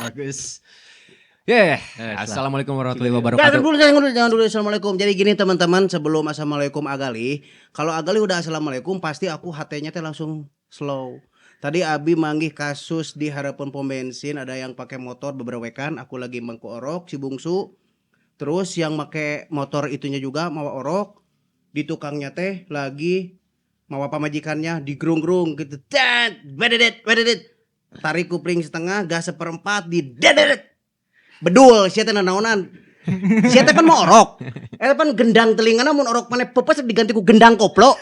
Bagus. Yeah. Assalamualaikum warahmatullahi Jangan wabarakatuh. dulu, jangan dulu, jangan dulu. Assalamualaikum. Jadi gini, teman-teman, sebelum assalamualaikum Agali, kalau Agali udah assalamualaikum, pasti aku hatenya teh langsung slow. Tadi Abi manggih kasus di harapan pom bensin, ada yang pakai motor beberewekan, aku lagi mangku orok si bungsu. Terus yang make motor itunya juga mawa orok, di tukangnya teh lagi mawa pamajikannya digerung-gerung gitu. Dan bededet bededet. Tarik kupling setengah, gas seperempat di dedet. Bedul sia teh nanaonan. Sia teh kan mau orok. Eta pan gendang telingana mun orok maneh pepes diganti ku gendang koplo.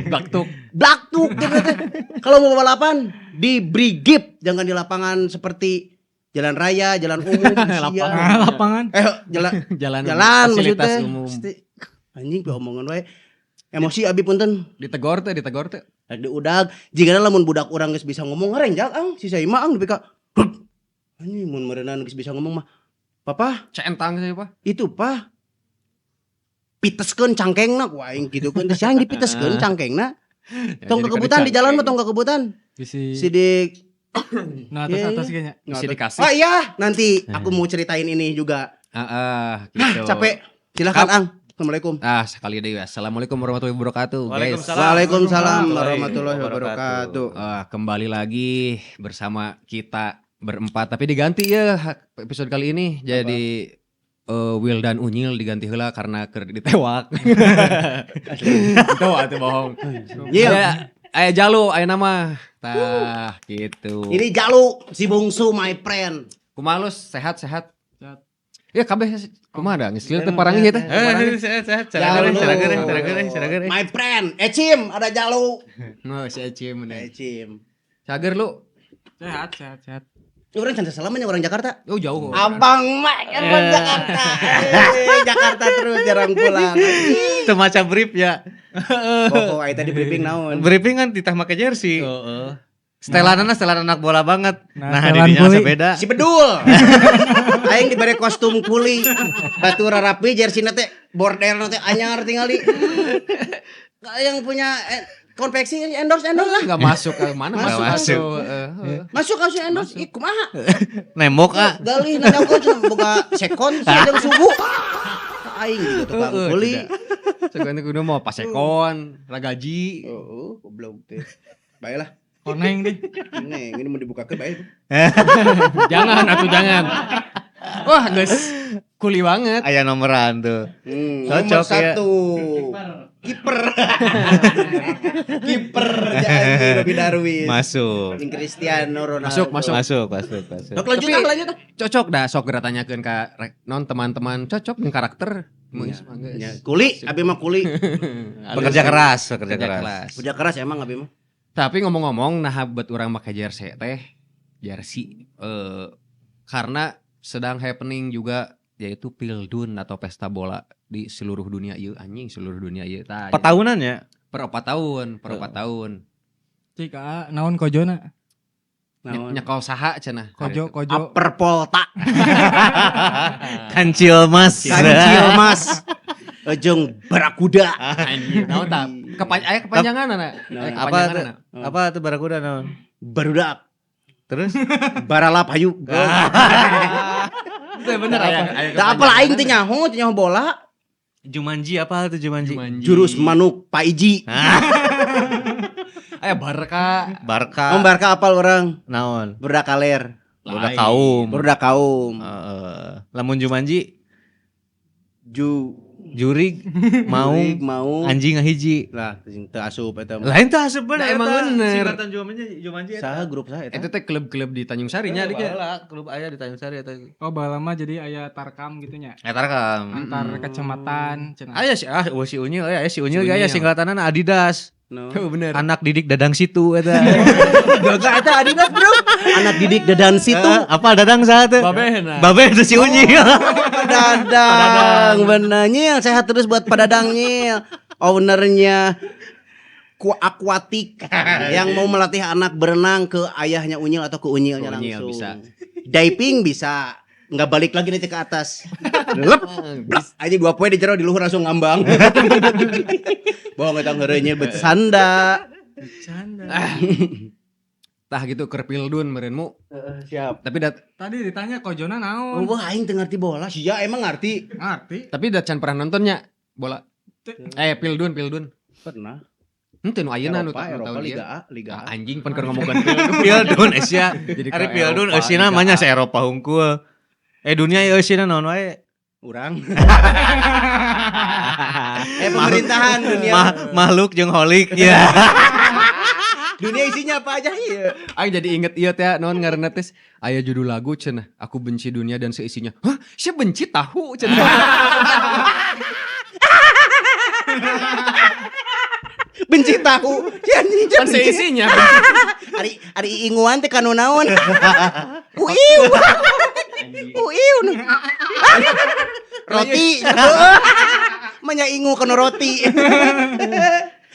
Baktuk. Blaktuk gitu teh. Kalau mau balapan di Brigip, jangan di lapangan seperti jalan raya, jalan umum, sia. Lapangan. Lapangan. Eh, jalan Jalan, jalan fasilitas maksudnya. Umum. Anjing be omongan wae. Emosi abi, punten. Ditegor teh, ditegor teh. Rek diudag, jigana lamun budak urang geus bisa ngomong ngarenjak ang si Saima ang nepi ka anjing mun meureunan geus bisa ngomong mah. Papa, Centang sih, Pak. Itu pa piteskeun cangkengna ku aing kitukeun teh siang dipiteskeun cangkengna. Tong Jadi kekebutan di jalan mah, tong kekebutan. Bisi Sidik nah atas Iya, atas kayaknya. Bisa dikasih. Oh iya, nanti aku mau ceritain ini juga. Ah, gitu. Capek. Silakan, Ang. Assalamualaikum. Ah, sekali deh. Assalamualaikum warahmatullahi wabarakatuh, guys. Waalaikumsalam. Waalaikumsalam warahmatullahi wabarakatuh. Ah, kembali lagi bersama kita berempat, tapi diganti ya episode kali ini jadi Wildan Unyil diganti heula karena keur ditewak. Itu atuh bohong. Nyil. Aya aya Jalu aya nama. Tah, gitu. Ini Jalu, si bungsu, my friend. Kumaha lu, sehat-sehat? Sehat. Ya kabeh kumaha da geus lieu teh parangi ieu teh. Eh, sehat sehat. Carager, Jalu. carager, carager, carager. My friend, Ecim, ada Jalu. Oh, si Ecim nih. Ecim. Cager lu. Sehat, sehat, sehat. Orang can salamnya orang Jakarta. Oh, jauh. Abang mah orang Jakarta. Eh, Jakarta terus jarang pulang. Itu maca brief ya. Pokok ai tadi briefing naon? Briefing kan ditah make jersey. Heeh. Setelanana setelan anak bola banget. Nah, Nah, setelan dirinya kuli. asa beda. Si bedul. Aing dibere kostum kuli. Batu rapi jersey teh borderna teh anyar tingali. Yang punya konveksi endorse endorse lah. Enggak masuk ke mana Masuk, masuk masuk. masuk. Heeh. Masuk langsung endorse. Ih, kumaha? Nembok ah. Galih nanya cenah boga sekon sia jeung sugu. Aing gitu tukang Heeh, kuli. Sebenarnya kudu mau pasekon, ragaji. Oh, goblok teh. Baiklah. Koneng deh. Neng, ini mau dibuka ke baik. Jangan atuh jangan. Wah, guys, kuli banget. Aya nomoran tuh. Nomor Cocok ya. satu. Kiper. Kiper jadi Robi Darwis. Masuk. Jeung Cristiano Ronaldo. Masuk, masuk. Masuk, masuk, masuk. Dok, lanjut Tapi- ah, lanjut ah. Cocok dah sok geura tanyakeun ka non teman-teman cocok jeung karakter. Ya. Geus, mah, geus. Ya, kuli, abi mah kuli. Pekerja keras, pekerja Pekerja keras. keras. Kerja keras emang abi mah. Tapi ngomong-ngomong nah buat orang pakai jersey teh, jersey karena sedang happening juga yaitu Pildun atau pesta bola di seluruh dunia ieu, anjing, seluruh dunia ieu tah. Empat tahunan ya? Per 4 tahun, per 4 tahun. Cik, ah, naon kojona? Naon? Nyekel saha cenah? Kojo, kojo. Upper Polta. Kancil mas. Kancil Mas. Jeung Barakuda. Anjir, naon tah? Aya kepanjangan aya Apa kepanjangan tuh? Apa tuh barakuda naon? Barudak. Terus? Baralap hayu. Itu bener aya aya Da apal aing teu nyaho bola. Jumanji apa tuh Jumanji? Jumanji. Jurus manuk Paiji. Aya Barca. Barca. Oh, Barca apal orang. Naon? Barudak kaler. Barudak Lain. kaum. Barudak kaum. Heeh. Lamun Jumanji Ju jurig mau jurig, mau anjing ngahiji. Lah, teu asup eta mah. Lain tah asup bener. Nah, emang eta. bener. Singkatan Jumanji Jumanji eta. Saha grup saha eta? Itu teh klub-klub di Tanjung Sari nya adiknya. Baheula klub aya di Tanjung Sari eta. Oh, baheula mah jadi aya tarkam gitu nya. Eta rekam. Antar kecamatan cenah. Aya si ah wah si Unyil aya si Unyil Si ge aya Unyil. singkatanana Adidas. No. Oh, bener. Anak didik Dadang situ eta. Gak eta Adidas, Bro. Anak didik Dadan situ. Eh, apa Dadang saha teh? Babehna. Babeh itu si Unyil. Padadang bener Nyil, sehat terus buat Padadang Nyil. Ownernya ku Aquatic yang mau melatih anak berenang ke ayahnya Unyil atau ke Unyilnya Ke Unyil langsung. bisa. Diving bisa, nggak balik lagi nanti ke atas. Lep, blak, aja 2 poin di jero di luhur langsung ngambang. Bohong eta heureuy Nyil bercanda. Bercanda. Tah gitu keur Pildun meureun mu. Siap. Tapi Tadi ditanya kojona naon? Oh, aing teu ngerti bola. Sia emang ngerti. Ngerti. Tapi da can pernah nontonnya bola. Pildun. Pernah. Henteu nu ayeuna nu Eropa, tahun Liga A, Liga A. Anjing pan keur ngomongkeun Pildun. Pildun Asia. Jadi Ari Pildun Asia namanya se Eropa hungkul. Dunia ieu Asia naon wae? Urang. Pemerintahan dunia. Makhluk jeung holik ya. Dunia isinya apa aja iya. Aing jadi inget ieu teh naon ngaranna teh aya judul lagu cenah aku benci dunia dan seisinya. Hah, sia benci tahu cenah. Benci tahu. Si anjing kan seisinya. Ari inguan teh kanu naon. Uiu. Uiu. Roti. Manya ingu kanu roti.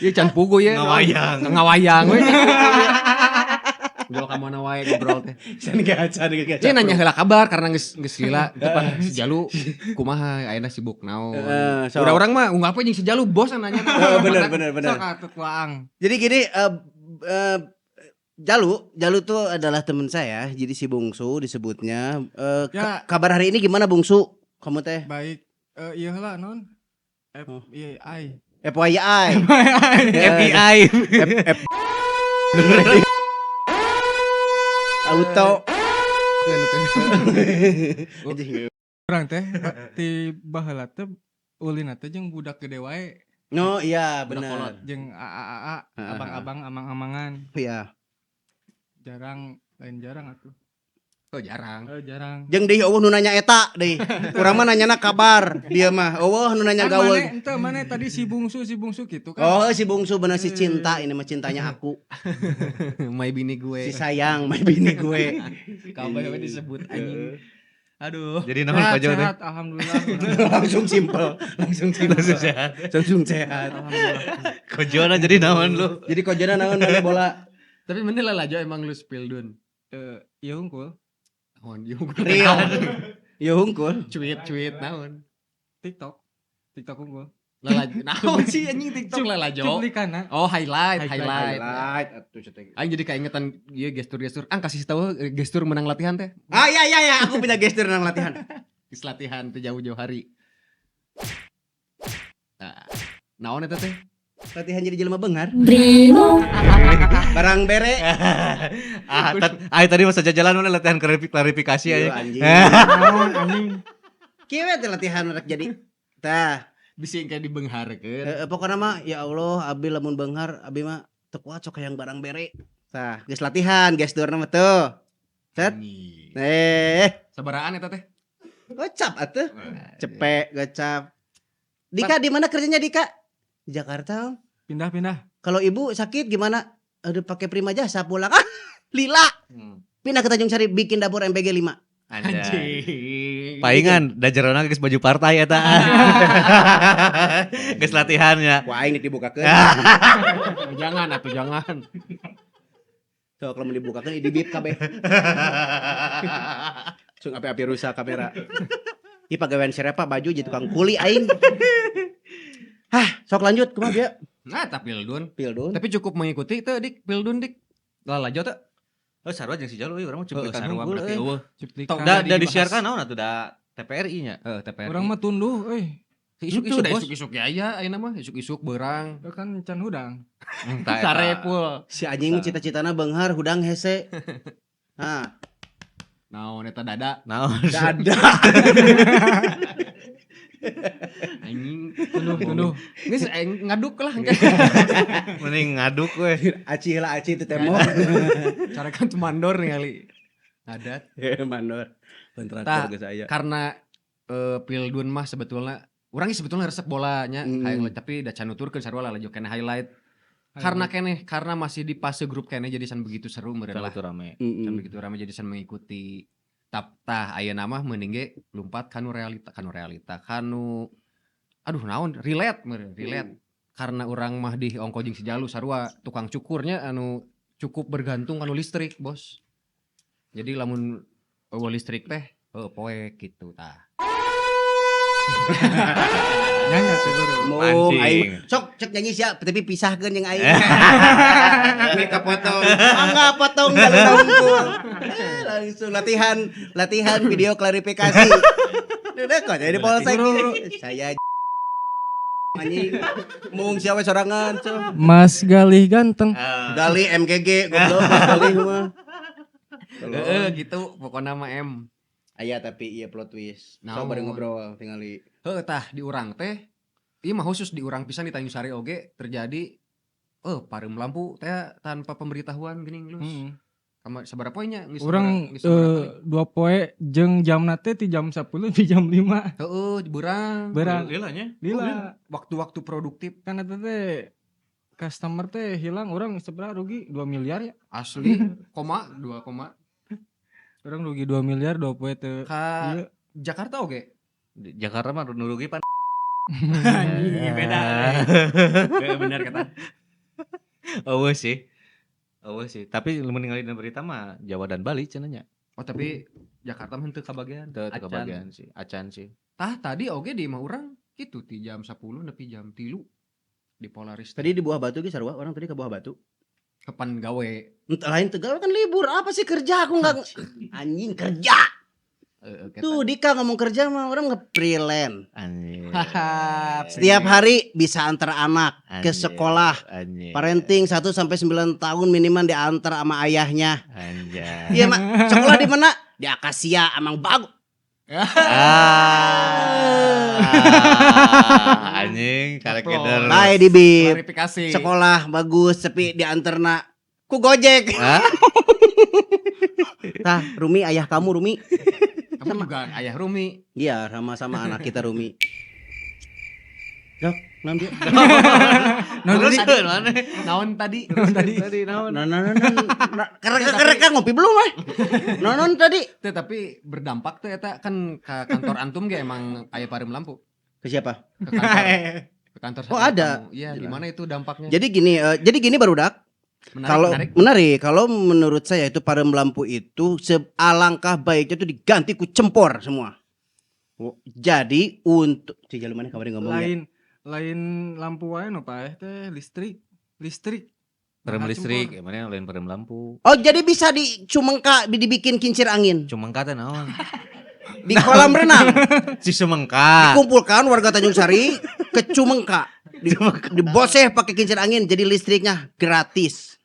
Ieu can pugu ye. Ngawayang we. Jual ka mana wae ngobrol teh. Can gaca. Ieu nanya heula kabar karena geus lila depan si Jalu kumaha ayeuna sibuk naon. Urang-urang mah unggal poe jeung si Jalu bos nanya. Bener. Sok atuh tuang. Jadi gini Jalu tuh adalah teman saya, jadi si Bungsu disebutnya. Ya. Kabar hari ini gimana Bungsu? Kamu teh? Baik. Ieu heula naon? FYI. FYI. FBI. Auto. Urang teh ti baheula teh ulina teh jeung budak gede wae. No, iya benar. Jeung AAA, abang-abang, amang-amangan. Iya. Jarang, lain jarang atuh. Oh jarang. Oh jarang. Jeung deui eueuh nu nanya eta deui. Urang mah nanyana kabar, dia mah eueuh nu nanya kan gaul. Mane ente mane tadi si bungsu gitu kan. Oh, si bungsu bener si cinta ini mah cintanya aku. My bini gue. Si sayang my bini gue. Kabar we disebut anjing. Aduh. Jadi naon Pak Jo teh? Sehat alhamdulillah. Langsung simpel, langsung sehat. Langsung sehat. Alhamdulillah. Kojona jadi naon lu? Jadi kojona naon mana bola. Tapi mending lah Jo emang lu Pildun. Ieu hungkul. Naon ieu hungkul. Real. Ieu hungkul. Cuit-cuit naon. TikTok hungkul. Lalajo. Naon sih anjing TikTok lalajo. Cuplikan. Oh, highlight. Highlight atuh cetek. Aing jadi keingetan ieu gestur-gestur. Ang kasih tahu gestur menang latihan teh. Ah iya, aku punya gestur menang latihan. Geus latihan teh jauh-jauh hari. Nah, naon eta teh? Latihan jadi jelema beunghar. Barang bere. Tadi masa jalan mana latihan klarifikasi aja. Anjing. Anjing. Kieu we teh latihan rek jadi. Tah, bisi engke dibengharkeun. Pokona mah ya Allah, abi lamun beunghar abi mah teu kuat sok hayang barang bere. Tah, geus latihan gesturna mah tuh. Set. Sabaraan eta teh? Gocap atuh. Cepek gocap. Dika di mana kerjanya Dika? Di Jakarta, Om. Pindah-pindah. Kalau ibu sakit gimana? Aduh pakai prima jasa pulang. Ah, lila. Pindah ke Tanjung Sari bikin dapur MPG 5. Anjing. Palingan da jerona geus baju partai eta. Geus latihannya. Wah, aing dibukakeun. Jangan atuh jangan. Sok kalau dibukakeun dibip kabeh. Sung api-api rusak kamera. Ih pagawean siapa baju jadi tukang kuli aing. Hah, sok lanjut kumaha dia? Nah, tapi Pildun. Pildun. Tapi cukup mengikuti teu Dik, Pildun Dik. Lalajo teu. Oh, sarua jeung si Jalu euy, urang mah cuplikan sarua hungkul berarti euy. eueuh. Cuplikan. Da disiarkan naon atuh da TPRI nya. Heeh, TPRI. Urang mah tunduh euy. Isuk-isuk da isuk-isuk ya aya ayeuna mah isuk-isuk beurang. Kan can hudang. Sarepul. Si anjing cita-citana beunghar hudang hese. Hah. Naon eta dada? Naon? Dada. Anjing tunduh. Geus ngaduk lah engke. Mending ngaduk we. Aci lah aci itu tembok. Cara kan mandor ningali. Adat. Mandor. Tah, karena Pildun mah sebetulnya urang sebetulnya resep bolanya hayang tapi da can nuturkeun sarua lalajo keneh highlight. Karena keneh karena masih di fase grup keneh jadi san begitu seru meureun lah. Rame. San begitu rame jadi san mengikuti. Tah ayeuna mah mending ge lumpat kanu realita kanu aduh naon relate meureun relate. Karena urang mah di ongko jeung si Jalu sarua tukang cukurnya anu cukup bergantung kanu listrik, Bos. Jadi lamun eueuh listrik teh heuh poek gitu tah. Nyanyi sih guru. Mung Mancing. aing sok cek nyanyi sia tapi pisahkeun jeung aing. Ini kepotong. Mangga potong jalan unggul. Langsung latihan, latihan video klarifikasi. Udah kok jadi polsek. Saya anjing mung sia we sorangan cok. Mas Galih ganteng. Gali MGG goblok Mas Galih mah. Heeh gitu pokoknya mah M. Aya tapi iya plot twist. So Naon? bari ngobrol tingali. Heuh tah di urang teh ieu mah khusus di urang pisan di Tanjung Sari oge terjadi pareum lampu teh tanpa pemberitahuan geuning lus. Heeh. Kama sabaraha poe nya geus Urang geus sabaraha kali? 2 poe jeung jamna teh ti jam 10 di jam 5. Heeh, beurang. Beurang. Lila nya. Lila. Waktu-waktu produktif Kan eta teh customer teh hilang urang seberapa rugi 2 miliar ya. asli koma 2 koma Urang rugi 2 miliar 2 poe teu. ka Iya. Jakarta oge. Di Jakarta mah nu rugi pan. Anjing beda. Heeh, bener kata. Eueuh sih. Eueuh sih, tapi lamun ningali dina berita mah Jawa dan Bali cenah nya. Oh tapi Jakarta mah henteu kabagian. Teu teu Acan. kabagian sih, acan sih. Tah tadi oge di imah urang kitu ti jam 10 nepi jam 3 di Polaris. Tadi di Buah Batu ge sarua orang tadi ke Buah Batu. Kapan gawe? Ent- Lain Tegal kan libur, apa sih kerja aku nggak anjing kerja. Heeh, Tuh Dika ngomong kerja mah orang nge freelance. Anjir. Setiap hari bisa antar anak ke Anjir. sekolah. Anjir. Parenting 1 sampai 9 tahun minimal diantar sama ayahnya. Anjay. Iya, Mak. Sekolah di mana? Di Akasia, emang bagus. Ah, anjing karek keder. Bye di Bib. Klarifikasi. Sekolah bagus, sepi diantarna ku Gojek. Hah? Tah, Rumi ayah kamu Rumi. Kamu juga ayah Rumi. Iya, sama-sama anak kita Rumi. Dok, naon dia? Nah, Terus tadi mana? Naon tadi? tadi Tadi naon? Nah, nah, nah, nah, nah. Ngopi belum, eh? Non tadi. Teh tapi berdampak tuh eta kan ke kantor antum ge emang aya pareum lampu. Ke siapa? Ke kantor. Ke kantor Oh, saya ada. kamu. Iya, gimana itu dampaknya? Jadi gini barudak. Menarik, Kalau menarik. menarik, kalau menurut saya itu pareum lampu itu alangkah baiknya itu diganti ku cempor semua. Jadi untuk si jalan mana kemarin ngomong ya? lain lain lampu wae nu paeh teh listrik. Listrik. Perem Nah, listrik, cempor. emangnya lain perem lampu. Oh, jadi bisa di Cumengka dibikin kincir angin Cumengka teh naon? di kolam renang. Si Sumengka. Dikumpulkan warga Tanjung Sari ke Cumengka. Diboseh pakai kincir angin jadi listriknya gratis.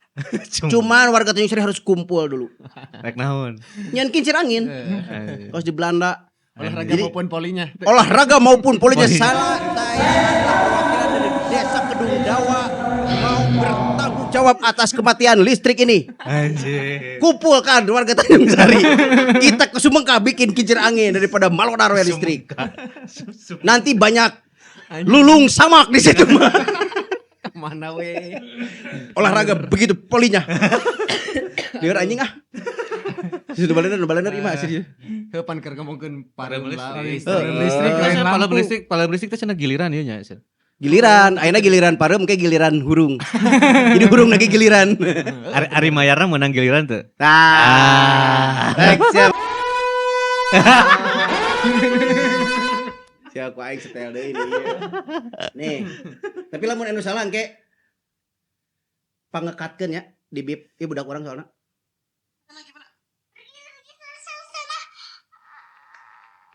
Cuman warga Tanjung Sari harus kumpul dulu. Rek naon? Nyan kincir angin. Anjir. Terus di Belanda Olahraga Jadi- maupun polinya. olahraga maupun polinya Polinya. salah saya adalah perwakilan dari desa Kedung Dawa mau bertanggung jawab atas kematian listrik ini. Anjir. Kumpulkan warga Tanjung Sari. Kita ke Sumengka bikin kincir angin daripada malodar we listrik. Nanti banyak lulung samak di situ mah. Mana we? Olahraga begitu polinya. Lieur anjing ah. Situ balener balener imah sih. Heuh pan keur ngomongkeun pareum Pareum listrik. listrik. Listrik lain Palem lampu. listrik, palem listrik teh cenah giliran ieu nya. Cenah. Giliran, ayeuna giliran pareum ke giliran hurung. Jadi hurung lagi giliran. Ari, ari mayarna menang giliran tuh. Nah, baik, siap. Siap, ku aing setel deui nih. Nih. Tapi lamun anu salah engke pangekatkeun ya di bib ieu budak urang soalna.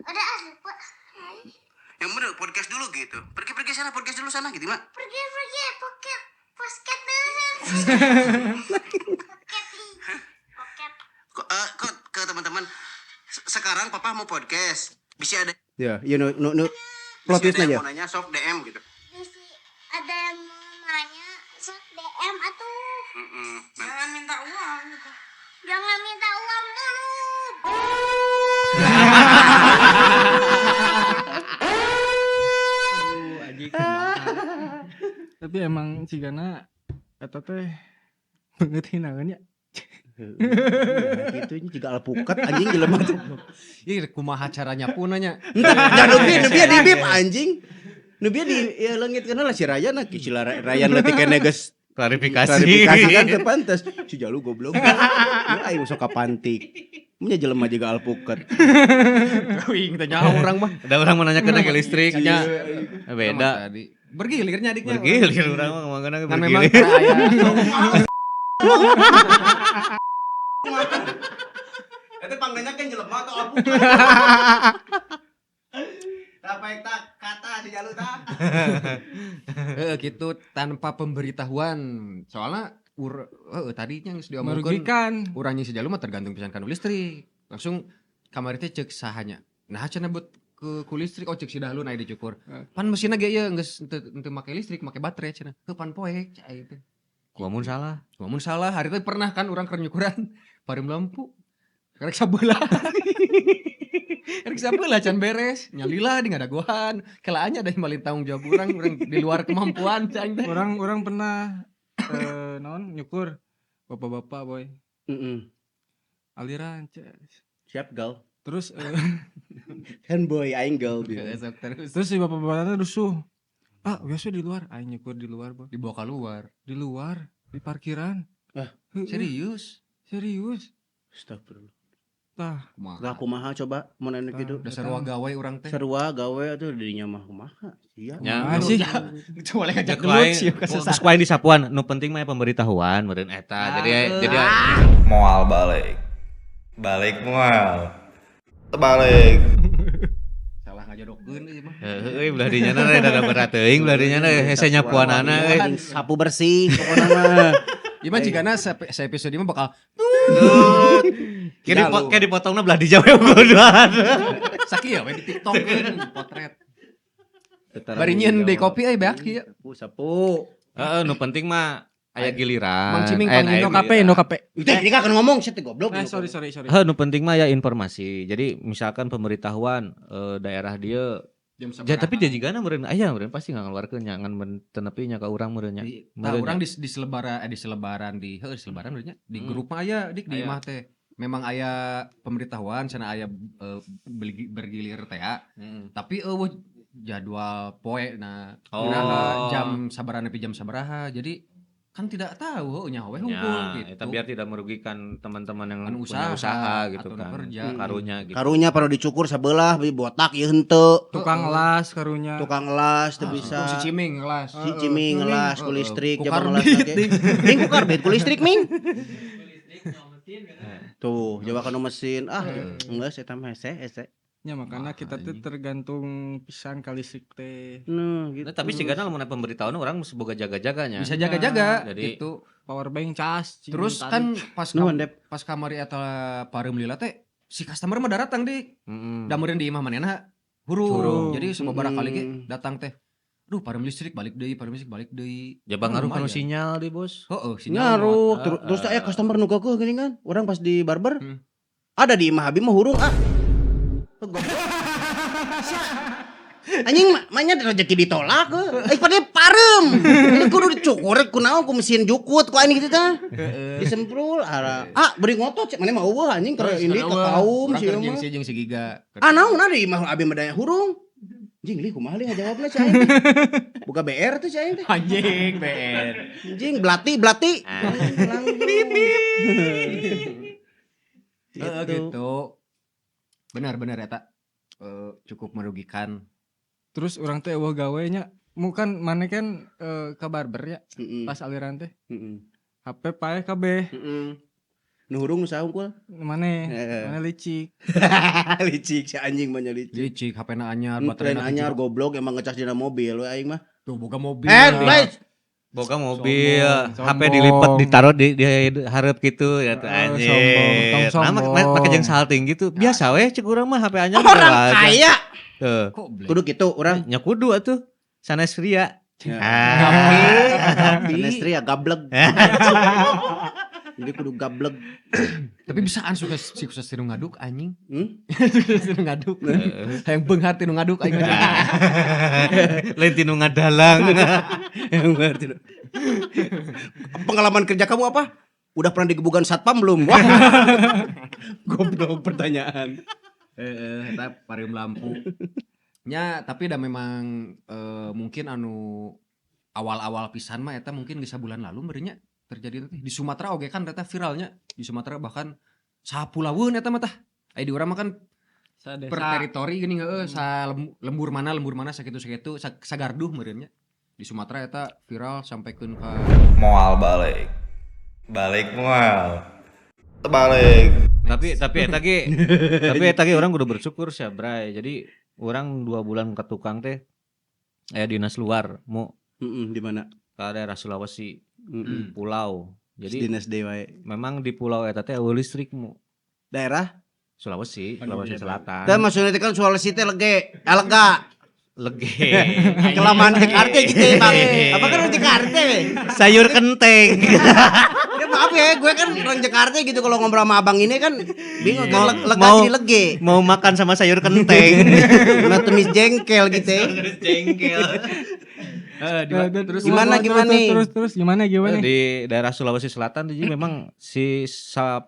Udah ah, lupa. Yang bener podcast dulu gitu. Pergi-pergi sana podcast dulu sana gitu, Mak. Pergi pergi poket posket dulu. Poket nih. Poket. Kok kok ke teman-teman sekarang papa mau podcast. Bisa ada Ya, iya nu nu nu plot twist aja. Mau nanya sok DM gitu. Bisi ada yang mau nanya sok DM atuh. Jangan minta uang gitu. Jangan minta uang dulu. Aduh, anjing kumaha. Tapi emang cigana eta teh beungeut hinangan nya. Gitu ini juga alpukat anjing jelema tuh. Ih, kumaha caranya pun nanya. Entah, dah nu bieu nu bieu di bib anjing. Nu bieu di ya leungit kana lah si Ryan lah si Ryan leutik keneh geus Klarifikasi. klarifikasi kan teu pantes. Si Jalu goblok. Nu aing sok kapantik. Nya jelema jiga alpukat. Wing teh nyaho urang mah. Ada orang mau nanya ke listrik Nya. Beda. Tadi. Bergilirnya adiknya. Bergilir urang mah ngomongna Kan memang bergilir. aya. Eta pangnanya kan jelema atau alpukat? Apa tak kata si jalu tah? Heeh gitu tanpa pemberitahuan. Soalnya heeh tadinya geus diomongkeun Merugikan. urang jeung si Jalu mah tergantung pisan kana listrik. Langsung kamari teh ceuk sahanya. Nah cenah buat ke ku listrik oh ceuk si Dahlun aya dicukur. Pan mesinna ge ieu geus henteu make listrik, make baterai cenah. Heuh pan poek cai teh. Kumaha salah. Mun salah hari teh pernah kan urang keur nyukuran pareum lampu. Karek sabelah. Karek sabelah can beres. Nyalila di ngadagoan. Kelaannya ada yang malin tanggung jawab urang, urang di luar kemampuan cai teh. Orang orang pernah naon nyukur bapak-bapak boy. Heeh. Aliran ces. Siap gal. Terus Kan boy aing gal gitu. Besok terus terus si bapak-bapaknya rusuh. Ah, biasa di luar. Aing nyukur di luar, boy. dibawa keluar. Di luar, di parkiran. Ah, Heeh, Serius? Serius. Astagfirullah. Tah, Kumaha? Lah kumaha coba mun anu kitu. Dasar gawe urang teh. Sarua gawe atuh dirinya mah kumaha. Sia. Ya, Kumaha sih? Coba lagi ngajak Cek gelut lain, sih geus ku aing disapuan, nu penting mah pemberitahuan meureun eta. Jadi Moal balik. Balik moal. Terbalik. Salah ngajodokeun ieu mah. Heeh euy belah dinya na rada berat teuing belah dinya na hese nyapuanana euy. Sapu bersih pokokna mah. Ieu mah jigana se episode ieu mah bakal Kayak dipotongna belah di jawa bodohan. sakieu we di TikTok kan potret. Bari nyieun deui kopi euy beak ieu. Sapu sapu. Heeh nu penting mah aya giliran. Mang Ciming, Aya- Mang aya Indo Indo KP, giliran. Indo KP. Itu ini kan ngomong sih teh goblok. Eh, sorry sorry sorry. Heuh nu penting mah ya informasi. Jadi misalkan pemberitahuan daerah dia Jam ja, tapi dia jigana meureun aya meureun pasti nggak ngeluarkeun nya ngan teu nepi nya ka urang meureun nya. Di, tah Meureun urang di selebaran di selebaran di heuh di selebaran meureun nya di grup mah aya dik di Aya. imah teh. Memang aya pemberitahuan cenah aya bergilir teh ya. Heeh. Tapi eueuh jadwal poe nah Oh. iraha jam sabaraha nepi jam sabaraha. Jadi kan tidak tahu heuh nya we hungkul Ya, gitu. eta biar tidak merugikan teman-teman yang Anu punya usaha, usaha gitu atau nu kan. kerja. Karunya gitu. Karunya pada dicukur sebelah beli botak ieu henteu. Tukang las karunya. Tukang las teu bisa. Si Ciming ngelas. Si Ciming ngelas ku listrik, Ku jaba ngelas karbit, lagi. Ming ku karbit ku listrik ming. Tuh, jawa kana mesin. Ah, geus eta mah hese hese. Ya makanya kita tuh tergantung pisan ka listrik teh. Nah, gitu. Nah, tapi sih lamun pemberitahuan orang mesti boga jaga-jaganya. Bisa jaga-jaga Jadi- gitu. Power bank cas. cing Terus tarik. kan pas Nuhun, Dep. pas kamari eta pareum lila teh si customer mah daratang dik. Heeh. Da meureun di imah manehna hurung. Hurung. Jadi sababaraha kali ge datang teh. Duh, pareum listrik balik deui, pareum listrik balik deui. Jaba ngaruh Lumayan. kanu sinyal di bos. Heeh, sinyal Ngaruh. Terus aya customer nu keukeun geuning kan. Urang pas di barber. Ada di imah abi mah hurung ah. Goblok. Sia. Anjing mah rezeki ditolak heuh. Eh padahal pareum. Ini kudu dicukur kunaon ku mesin jukut ku aing gitu tah. Disemprul ara. Ah beri ngotot cek maneh mah eueuh anjing keur ini ke kaum Urang sih keur mah. jeung si jeung si Giga. Ah naon ada imah abi mah daya hurung. Anjing li kumaha li ngajawabna si aing teh. Buka BR tuh si aing teh. Anjing BR. Anjing belati belati. Bip bip. Heeh gitu. Benar benar eta. Cukup merugikan. Terus orang teh eueuh gawe nya. Mu kan maneh kan ka barber ya pas aliran teh. HP paeh kabeh. Nu hurung nu saha hungkul? Maneh, Heeh. maneh licik. Licik si anjing mah nya licik. Licik HP-na anyar, Lain baterainya anyar goblok emang ngecas dina mobil we aing mah. Tuh boga mobil. Eh, baik. Boga mobil, Sombong, HP sombong. dilipet ditaruh di hareup gitu ya tuh Heeh, anjir. sombong, tong Nah, sombong. make jeung salting gitu. Biasa we cek urang mah HP anyar Orang kaya Tuh. Kok beli? kudu kitu urang. Nya kudu atuh. Sanes ria. Ya. Ah. Sanes ria gableg. Jadi kudu gableg. Tapi bisaan suka si sukses tinu ngaduk anjing. Hmm? Sukses tinu ngaduk. Hayang beunghar tinu ngaduk aing. Lain tinu ngadalang. Yang ngerti lu. Pengalaman kerja kamu apa? Udah pernah digebukan satpam belum? Wah. Goblok pertanyaan. Heeh, eta pareum lampu. Nya, tapi dah memang mungkin anu awal-awal pisan mah eta mungkin geus sabulan lalu meureun nya terjadi teh. Di Sumatera oge kan eta viralnya. Di Sumatera bahkan Sapulaweun eta mah tah. Aya di urang mah kan Sadesa. per teritori gini heeh, sa lembur mana sakitu-sakitu sagarduh meureun nya. Di Sumatera eta viral sampaikeun ka Moal balik. Balik moal. Balik. Tapi eta ge urang kudu bersyukur sih, Bray. Jadi urang 2 bulan ke tukang teh aya dinas luar mu Heeh, di mana? Ke daerah Sulawesi, pulau. Jadi dinas deui wae. Memang di pulau eta teh eueuh listrik mu. Daerah Sulawesi, Sulawesi Selatan. Teh maksudnya teh kan Sulawesi teh lege, lega. Lege. Kelamaan Jakarta gitu ya, Bang. Apa kan orang Jakarta we? Sayur kenteng. Ya maaf ya, gue kan orang Jakarta gitu kalau ngobrol sama abang ini kan bingung kan lega jadi lege. Mau makan sama sayur kenteng. Sama tumis jengkel gitu. Tumis jengkel. Terus Gimana, gimana nih? Terus gimana Di daerah Sulawesi Selatan jadi memang si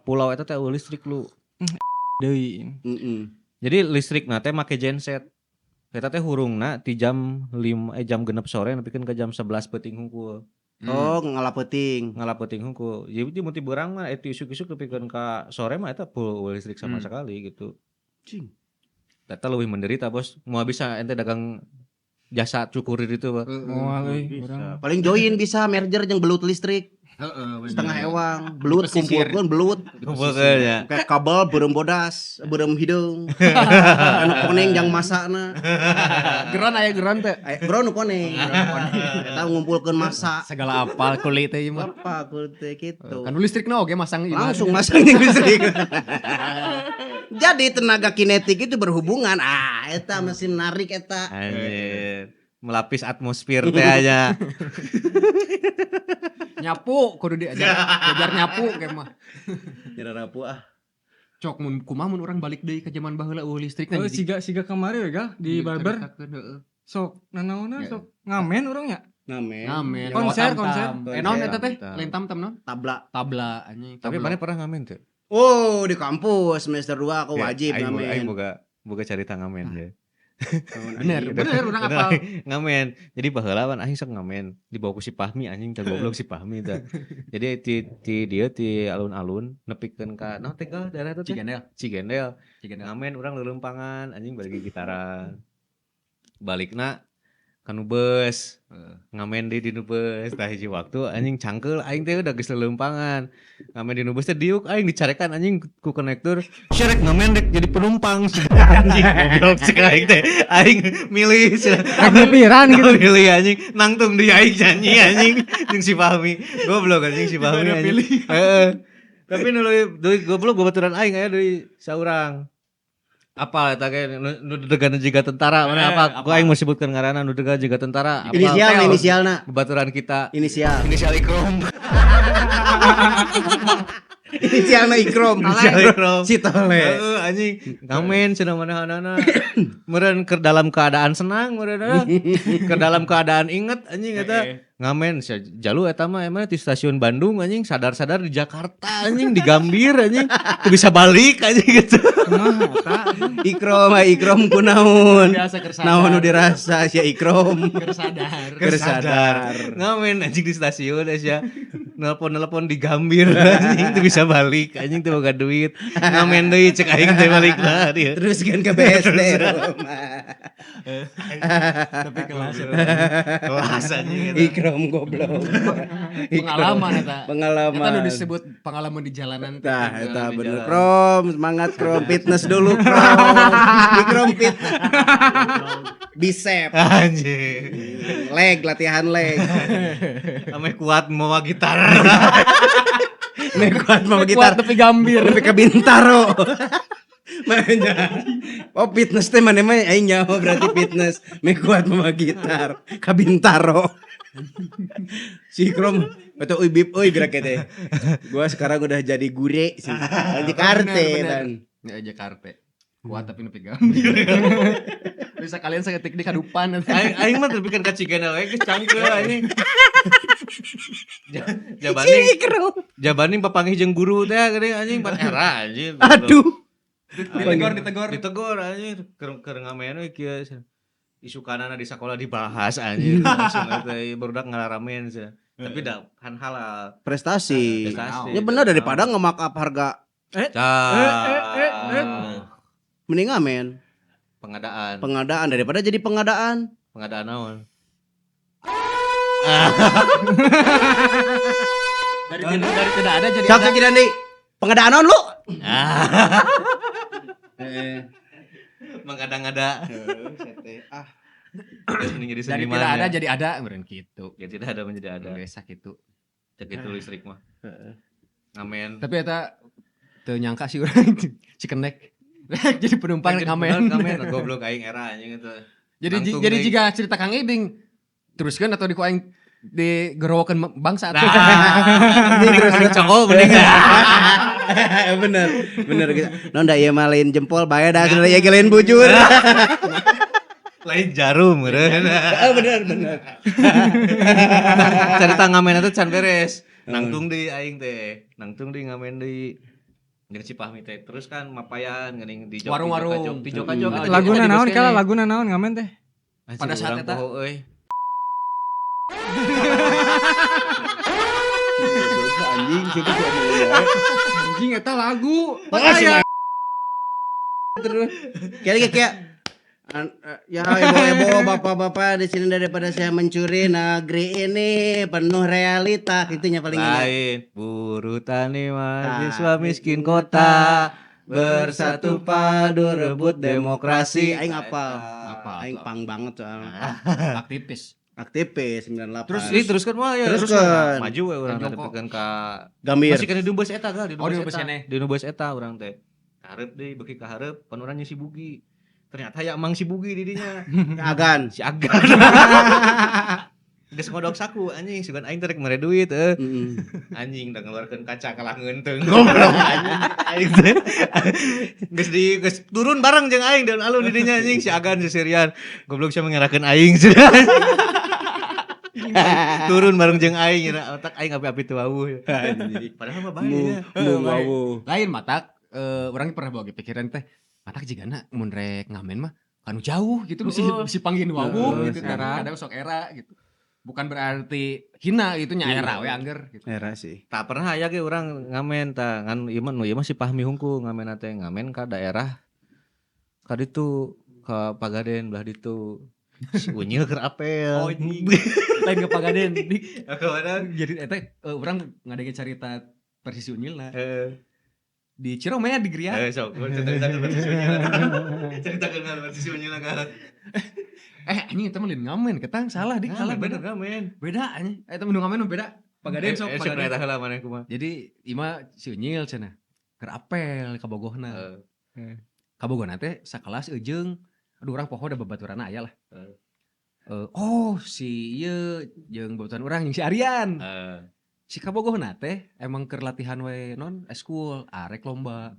pulau itu teh listrik lu. Deui. Jadi listrik na teh make genset. Eta teh hurungna ti jam 5 jam 6 sore nepikeun ka jam 11 peuting hungkul. Oh, ngalah peuting. Ngalah peuting hungkul. Jadi mun ti beurang mah eta isuk-isuk nepikeun ka sore mah eta full listrik sama sekali gitu. Cing. Eta leuwih menderita, Bos. Moal bisa ente dagang jasa cukurir itu, Pak. Moal euy, urang. Paling join bisa merger jeung belut listrik. Heeh, bener. Setengah ewang, belut Di pesisir. kumpulkeun belut. Kumpulkeun ya. Kayak kabel beureum bodas, beureum hideung. Anu koneng jang masakna. Geron aya geron teh. Aya geron nu koneng. Eta ngumpulkeun masa. Segala apal kulit teh ieu mah. Apa kulit teh gitu. Kan listrikna oge masang ieu mah. Langsung masang jeung listrik. Jadi tenaga kinetik itu berhubungan. Ah, eta mesin narik eta. Anjir. Melapis atmosfer teh aja. Nyapu kudu diajar, diajar nyapu kayak mah. Nyara rapu ah. Cok mun kumaha mun urang balik deui ka zaman baheula eueuh listrikna. Oh, siga kamari we gal di barber. Sok nanaonna sok ngamen urang nya. Ngamen. Ngamen. Konser, Bawa tam-tam. konser. Naon eta teh? Tam-tam. Lain tam-tam naon? Tabla. Tabla anjing. Tapi tabla. mana pernah ngamen teh? Oh, di kampus semester 2 aku wajib Aing ngamen. boga carita ngamen ya. Bener, bener urang apal. Ngamen. Jadi baheula pan aing sok ngamen dibawa ku si Fahmi anjing teh goblok si Fahmi teh. Jadi ti dieu ti alun-alun nepikeun ka naon teh ka daerah eta teh? Cigendel. Cigendel. Cigendel. Ngamen urang leuleumpangan anjing bari gitaran. Balikna ka nu beus. Ngamen di nu beus. Tah hiji waktu anjing cangkeul aing teh udah geus leuleumpangan. Ngamen di nu beus teh diuk aing dicarekan anjing ku konektur. Syarek ngamen rek jadi penumpang. Anjing goblok cek aing teh. Aing milih Rek nyepiran gitu. Milih anjing nangtung di aing nyanyi anjing jeung si Fahmi. Goblok anjing si Fahmi anjing. Heeh. Tapi nu leuwih goblok baturan aing aya deui saurang. Apa eta ge nu dedegan jiga tentara mana apa? Gua aing mau sebutkan ngaranna nu dedegan jiga tentara. Inisial inisialna. Bebaturan kita. Inisial. Inisial Ikrom. Inisialna Ikrom. Inisial Ikrom. Si Tole. Heeh anjing ngamen cenah manahanana. Meureun keur dalam keadaan senang meureun keur dalam keadaan inget anjing eta. Ngamen jalu eta mah emang di stasiun Bandung anjing sadar-sadar di Jakarta anjing di Gambir anjing teu bisa balik anjing gitu. Kumaha eta? Ikrom, Ikrom kunaon? Biasa keur sadar. Naon nu dirasa sia Ikrom? Keur sadar. Keur sadar. Ngamen anjing di stasiun sia. Nelpon-nelpon di Gambir anjing teu bisa balik anjing teu boga duit. Ngamen deui cek aing teh balik lah dia. Terus kan ke BSD. Tapi kelas Kelas anjing eta. Ikrom goblok. Pengalaman eta. Pengalaman. Eta nu disebut pengalaman di jalanan teh. Tah, eta di bener. jalan. Krom, semangat Krom, fitness dulu Krom. Ikrom fit. Bicep, Anjing. leg, latihan leg. Ame kuat mawa gitar. Ame kuat mawa Kuat gitar. tapi gambir. Tapi ke Bintaro. Makanya. Oh fitness teh mana mah aing nyaho berarti fitness. Me kuat mawa gitar ka Bintaro. Si Krom atau euy bib euy gerak teh. Gua sekarang udah jadi gure sih. Jakarta Bener, kan. Ya Jakarta. Kuat tapi nepi gambir. Bisa kalian saketik di kadupan. Aing mah tepikeun ka Cigendel we geus cangkeul anjing. Jabani papanggih jeung guru teh geuning anjing pan era anjing. Aduh. Ditegor. Ditegor anjing keur ngamen we kieu. Isukanana di sekolah dibahas anjing. Langsung eta barudak ngalaramen sia. Tapi da kan halal. Prestasi. Prestasi. Ya benar daripada nge-mark up harga Mending ngamen. Pengadaan. Pengadaan daripada jadi pengadaan. Pengadaan naon? Dari tidak ada jadi ada. Sok jadi pengadaan naon lu? Mengada-ngada. Ah. Dari tidak ada jadi ada meureun kitu. Ya tidak ada menjadi ada. Biasa kitu. Cek itu listrik mah. Ngamen. Tapi eta teu nyangka sih urang si kenek. Jadi penumpang ngamen. Ngamen goblok aing era anjing eta. Jadi jika cerita Kang Ibing teruskan atau di ku aing digorowokeun bangsa atuh. Nah, terus cowok mending. Bener, bener gitu. Non da ieu mah lain jempol bae da cenah ieu lain bujur. Lain jarum meureun. Bener bener. Cerita ngamen eta can beres. Nangtung deui aing teh. Nangtung deui ngamen deui. Jeung si Fahmi teh terus kan mapayan geuning di warung-warung di jok-jok. Laguna naon kala laguna naon ngamen teh? Pada saat eta euy. Anjing situ anjing eta lagu. Terus kayak ya ibu-ibu bapak-bapak di sini daripada saya mencuri negeri ini penuh realita itunya paling lain. Buruh tani mahasiswa miskin kota bersatu padu rebut demokrasi. Aing apal. Aing pang banget soalnya. Aktivis. Aktivis 98. Terus ini teruskan mah ya. Teruskan. Maju we urang tepikeun ka Gambir. Masih kana di bus eta gal di bus eta urang teh. Kahareup deui beuki kahareup pan urang si Bugi. Ternyata ya emang si Bugi didinya. Agan. Si Agan. Geus ngodok saku anjing sugan aing teh rek mere duit euy. Anjing da ngeluarkeun kaca kalah ngeunteung. Goblok anjing. Aing teh geus di geus turun bareng jeung aing dan alun didinya anjing si Agan si Sirian. Goblok sia mengerakeun aing. Turun bareng jeung aing nya otak aing api-api teu wawuh. Padahal mah bae nya. Lain matak urang pernah bawa pikiran teh matak jigana mun rek ngamen mah kanu jauh gitu bisi panggil wawuh gitu kadang sok era gitu. Bukan berarti hina gitu nya era we angger gitu. Era sih. Tak pernah aya ge urang ngamen tah ngan ieu mah nu ieu mah si Fahmi hungkul ngamen teh ngamen ka daerah ka ditu ka Pagaden belah ditu. Si Unyil keur apel. Oh lain ke Pagaden. Jadi eta urang ngadenge carita persis Unyil lah. Di Ciromea di Gria. Sok, ceritakeun persis Unyil. Ceritakeun persis Unyil kan. Anjing eta mah lain ngamen, ketang salah dik, salah bener ngamen. Beda anjing. Eta mah ngamen beda. Pagaden sok Pagaden. Eta heula maneh kumaha. Jadi ima si Unyil cenah keur apel ka Bogohna. Ka Bogohna teh sakelas eujeung. Aduh urang poho da babaturanna aya lah. Oh si ieu jeung babaturan urang jeung si Aryan. Si kabogohna teh emang keur latihan we non eskul arek lomba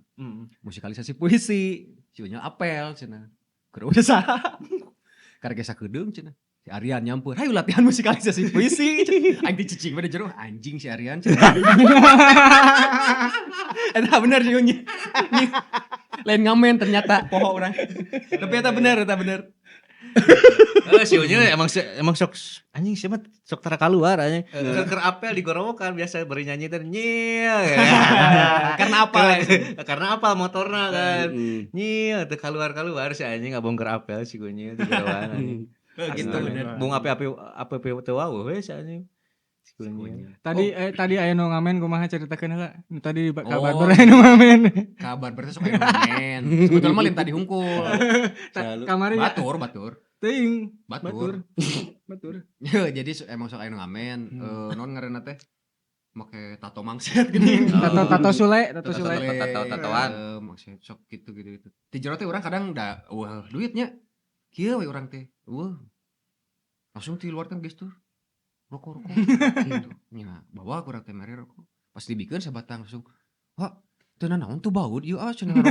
musikalisasi puisi si Unyil apel cenah keur udah saha karek sakedeung cenah si Aryan nyampeur hayu latihan musikalisasi puisi aing dicicing we di jero anjing si Aryan cenah. Eta bener si Unyil lain ngamen ternyata poho urang tapi eta bener Si Unyil emang sok anjing siapa sok tara kaluar anjing. Keur apel digorowokan biasa bari nyanyi teh nyil. Karena apa? Karena apa motorna kan. Nyil teu kaluar-kaluar si anjing ngabongker apel si Unyil digorowokan anjing. Gitu bener. Bung api-api api teu wawuh we si anjing. Si Unyil. Tadi tadi aya nu ngamen kumaha caritakeun heula. Tadi ka barber aya nu ngamen. Ka barber teh sok aya nu ngamen. Sebetulna mah lain tadi hungkul. Kamari batur. Teuing. Batur. Batur. Jadi emang sok aya nu ngamen, non ngaranna teh make tato mangset geuning. Tato sule, tato sule. Tato-tatoan. Maksud sok gitu-gitu gitu. Ti jero teh urang kadang da wah duitnya. Kieu we urang teh. Wah. Langsung diluarkan gestur. Rokok. Gitu. Nya, bawa kurang teh mere rokok. Pas dibikeun sabatang langsung, "Wah, teu nanaon tuh baut ieu ah cenah rokok."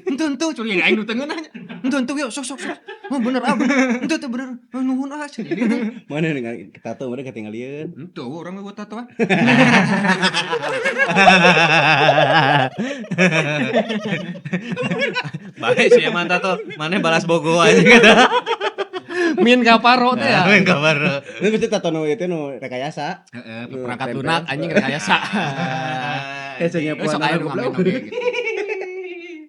Henteu curi aing nu teu ngeunah nya. Henteu yuk sok. Oh bener ah bener. Henteu bener. Nuhun ah cenah ieu teh. Mana dengan tato mana ketinggalieun. Henteu urang mah buat tatoan. Bae sih emang tato, maneh balas bogo aja. Min kaparo teh ya. Min kaparo. Ini mesti tato nu itu nu rekayasa. Heeh, perangkat lunak anjing rekayasa. Hese Eh, nyepoan sok aya nu goblok. ngamen oge gitu.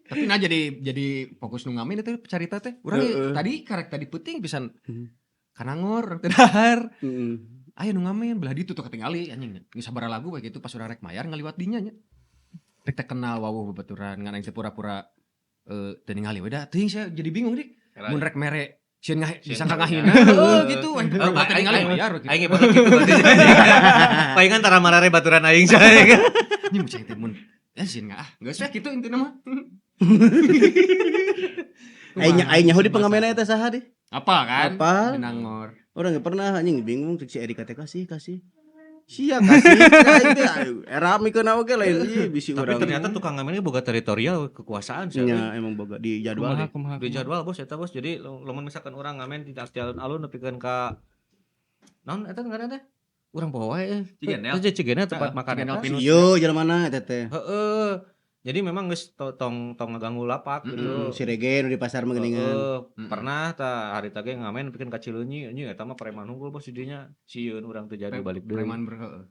Tapi nah jadi fokus nu ngamen itu carita teh. Urang ge tadi karek tadi peuting pisan. Kanangor teh dahar. Aya nu ngamen belah ditu tuh ketingali anjing. Geus sabaraha lagu we gitu pas urang rek mayar ngaliwat dinya nya. Rek teh kenal wawuh babaturan ngan aing teh pura-pura teu ningali we da teuing sia jadi bingung dik. Mun rek mere sieun disangka ngahina. Heuh gitu aing pura-pura teu ningali mayar gitu. Aing ge bakal kitu berarti. Palingan tara marare baturan aing saya. Anjing cai teh mun sieun ah. Geus we kitu intina mah. Aing nyaho di pengamenna eta saha deh? Apa kan? Apa? Di Nangor. Orang nggak pernah anjing bingung cek si Erika teh kasih kasih. Sia kasih aing teh era mikeun oge lain ieu bisi Tapi urang. ternyata tukang ngamennya boga teritorial kekuasaan sih. Nya emang boga di jadwal Kumaha deh. kumaha. Di jadwal bos eta bos. Jadi lamun misalkan orang ngamen di alun-alun nepikeun ka naon eta ngaranna teh? Urang poho wae. Cigenel. Teh Cigenel tempat makan Cigenel eta. Pinus. Ieu jelema eta teh. Heeh. Jadi memang geus tong tong ngaganggu lapak gitu. Si Rege nu di pasar mah geuningan. Heeh, pernah tah hari teh ge ngamen nepikeun ka Cileunyi anjing eta mah preman unggul bos di dinya. Sieun urang teu jadi balik deui. Preman ber heeh.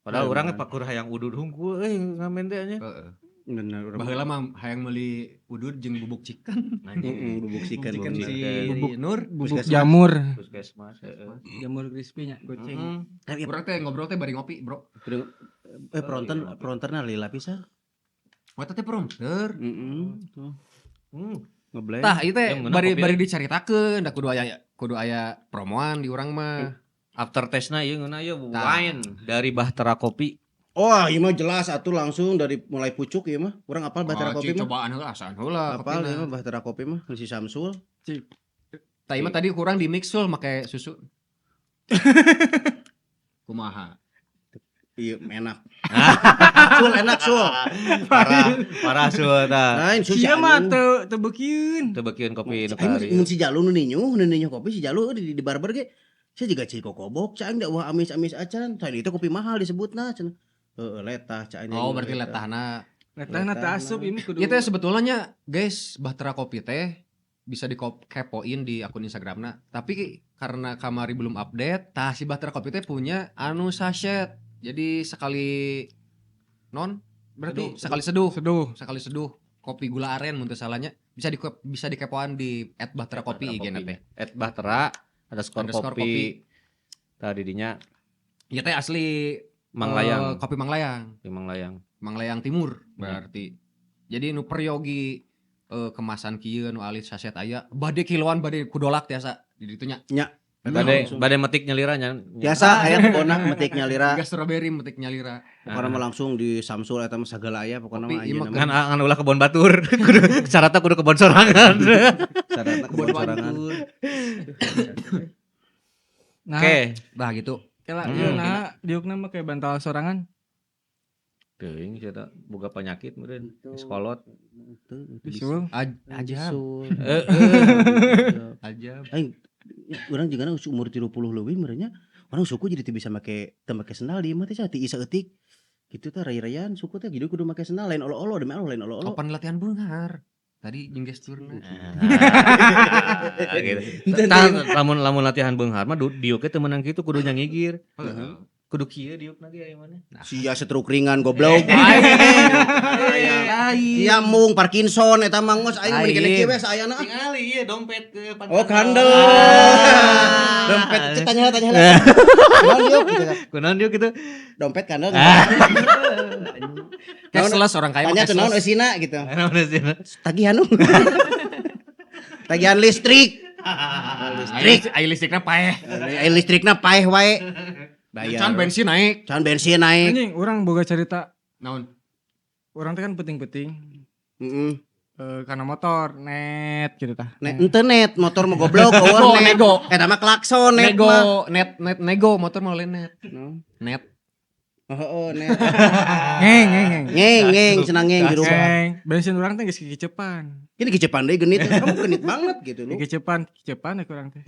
Padahal urang ge pakur hayang udud hungkul euy ngamen teh anjing. Heeh. Bener urang. Baheula mah hayang meuli udud jeung bubuk chicken. Heeh, bubuk sikan Chicken bubuk si chicken. Bubuk Nur. Bubuk Puskesmas. jamur, Puskesmas heeh. jamur crispy nya goceng. Heeh. Urang teh ngobrol teh bari ngopi, Bro. Pronten pronterna lila pisan. Wah, teh prompter. Heeh. Tuh. Ngeblend. Tah, ieu teh Yang ngeunah bari kopi bari dicaritakeun da kudu aya promoan di urang mah. After taste-na ieu ngeunah ieu Tah. wine dari Bahtera Kopi. Oh, ieu mah jelas atuh langsung dari mulai pucuk ieu mah. Urang apal Bahtera Oh, Kopi cing, mah. cobaan heula asaan heula Apal kopina. ieu mah Bahtera Kopi mah si Samsul. Tah ieu mah tadi kurang di mix sul make susu. Kumaha? Iya, enak. Sul enak sul. Parah, parah sul tah. Lain sul si Sia mah anjing. teu teu beukieun. Teu beukieun kopi nu Aing kamari. mun si Jalu nu ninyu kopi si Jalu di barber ge. Saya juga cai kokobok, cai aing da wah amis-amis acan. Cai itu kopi mahal disebutna cenah. Heeh, letah cai aing. Oh, berarti letahna. Letahna teu asup ini kudu. Ieu teh sebetulnya guys, Bahtera Kopi teh bisa dikepoin di akun Instagramna. Tapi karena kamari belum update, tah si Bahtera Kopi teh punya anu sachet. Jadi sekali non berarti Seduh. sekali seduh, Seduh. sekali seduh kopi gula aren mun teu salahnya bisa di bisa dikepoan di @bahterakopi IG-na teh. @bahtera underscore Underscore kopi. kopi. Tadi dinya Ieu teh asli Mang Layang, kopi Manglayang. Di Mang Layang. Manglayang Timur berarti. Jadi nu peryogi kemasan kieu nu alit saset aya bade kiloan bade kudolak tiasa di ditu nya. Nya. Bade bade metik nyalira nya. Biasa aya pokona metik nyalira. Gas strawberry metik nyalira. Pokona mah langsung di Samsul eta mah sagala aya pokona Kopi, mah ieu mah anjeunna mah. Ngan ngan ulah kebon batur. Kudu syaratna kudu kebon sorangan. Syaratna kebon sorangan. Nah, Oke. Bah gitu. Kela ieu nah diukna mah kayak bantal sorangan. Teuing sia teh boga penyakit meureun. Sekolot. Bisul. Ajab. Heeh. Ajab. Aing urang juga umur 30 leuwih meureun nya. Urang suku jadi teu bisa make teu make sendal di imah teh ti isa eutik. Gitu teh ray-rayan suku teh jadi kudu make sendal lain olo-olo demi Allah lain olo-olo. Kapan latihan beunghar? Tadi jeung gesturna. Gitu. Tah, lamun lamun latihan beunghar mah diuk teu meunang kitu kudu nyangigir. Kudu kieu diukna ge aya mana. Sia stroke ringan goblok. Sia mung Parkinson eta mah ngos aing mun dikene kieu we saayana. Tingali ieu dompet ke Oh kandel. Dompet cek tanya tanya heula. Kunaon diuk gitu kan. Kunaon diuk gitu? Dompet kandel. Cashless orang kaya mah Tanya tuh naon cashless. eusina gitu. Naon eusina? Tagihan nu. Tagihan listrik. Listrik. Ai listrikna paeh. Ai listrikna paeh wae. Bayar. Can bensin naik. Can bensin naik. Anjing, urang boga cerita. Naon? Urang teh kan penting-penting. Heeh. Karena motor net gitu tah. Net ente net motor mah goblok eueuh net. Nego. Eta mah klakson net Nego mah. net net nego motor mau lain net. No. Net. Oh, net. Ngeng ngeng ngeng. Ngeng ngeng cenah ngeng di rumah. Ngeng. Bensin urang teh geus kikicepan. Ini kicepan deui genit. Kamu genit banget gitu lu. Kikicepan, kikicepan ya kurang teh.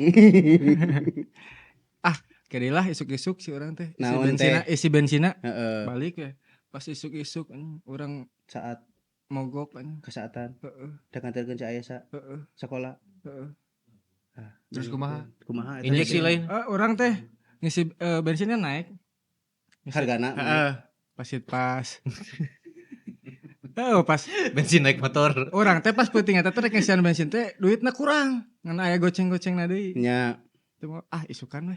Ah, kadilah isuk-isuk si urang teh. Isi Naon bensina, isi bensina Heeh. balik ya. Pas isuk-isuk anjing, urang Saat mogok anjing. kesaatan Heeh, da nganterkeun si aya sa heeh, sekolah. heeh. Terus kumaha? Kumaha eta? Injeksi lain. Urang teh ngisi bensinnya naik. Ngisi- Hargana. Heeh. Pasit pas. Oh, pas Bensin naik motor. Urang teh pas peuting eta teh rek ngisian bensin teh duitna kurang. Ngan aya goceng-gocengna deui. Nya. Teu mau, ah isukan weh.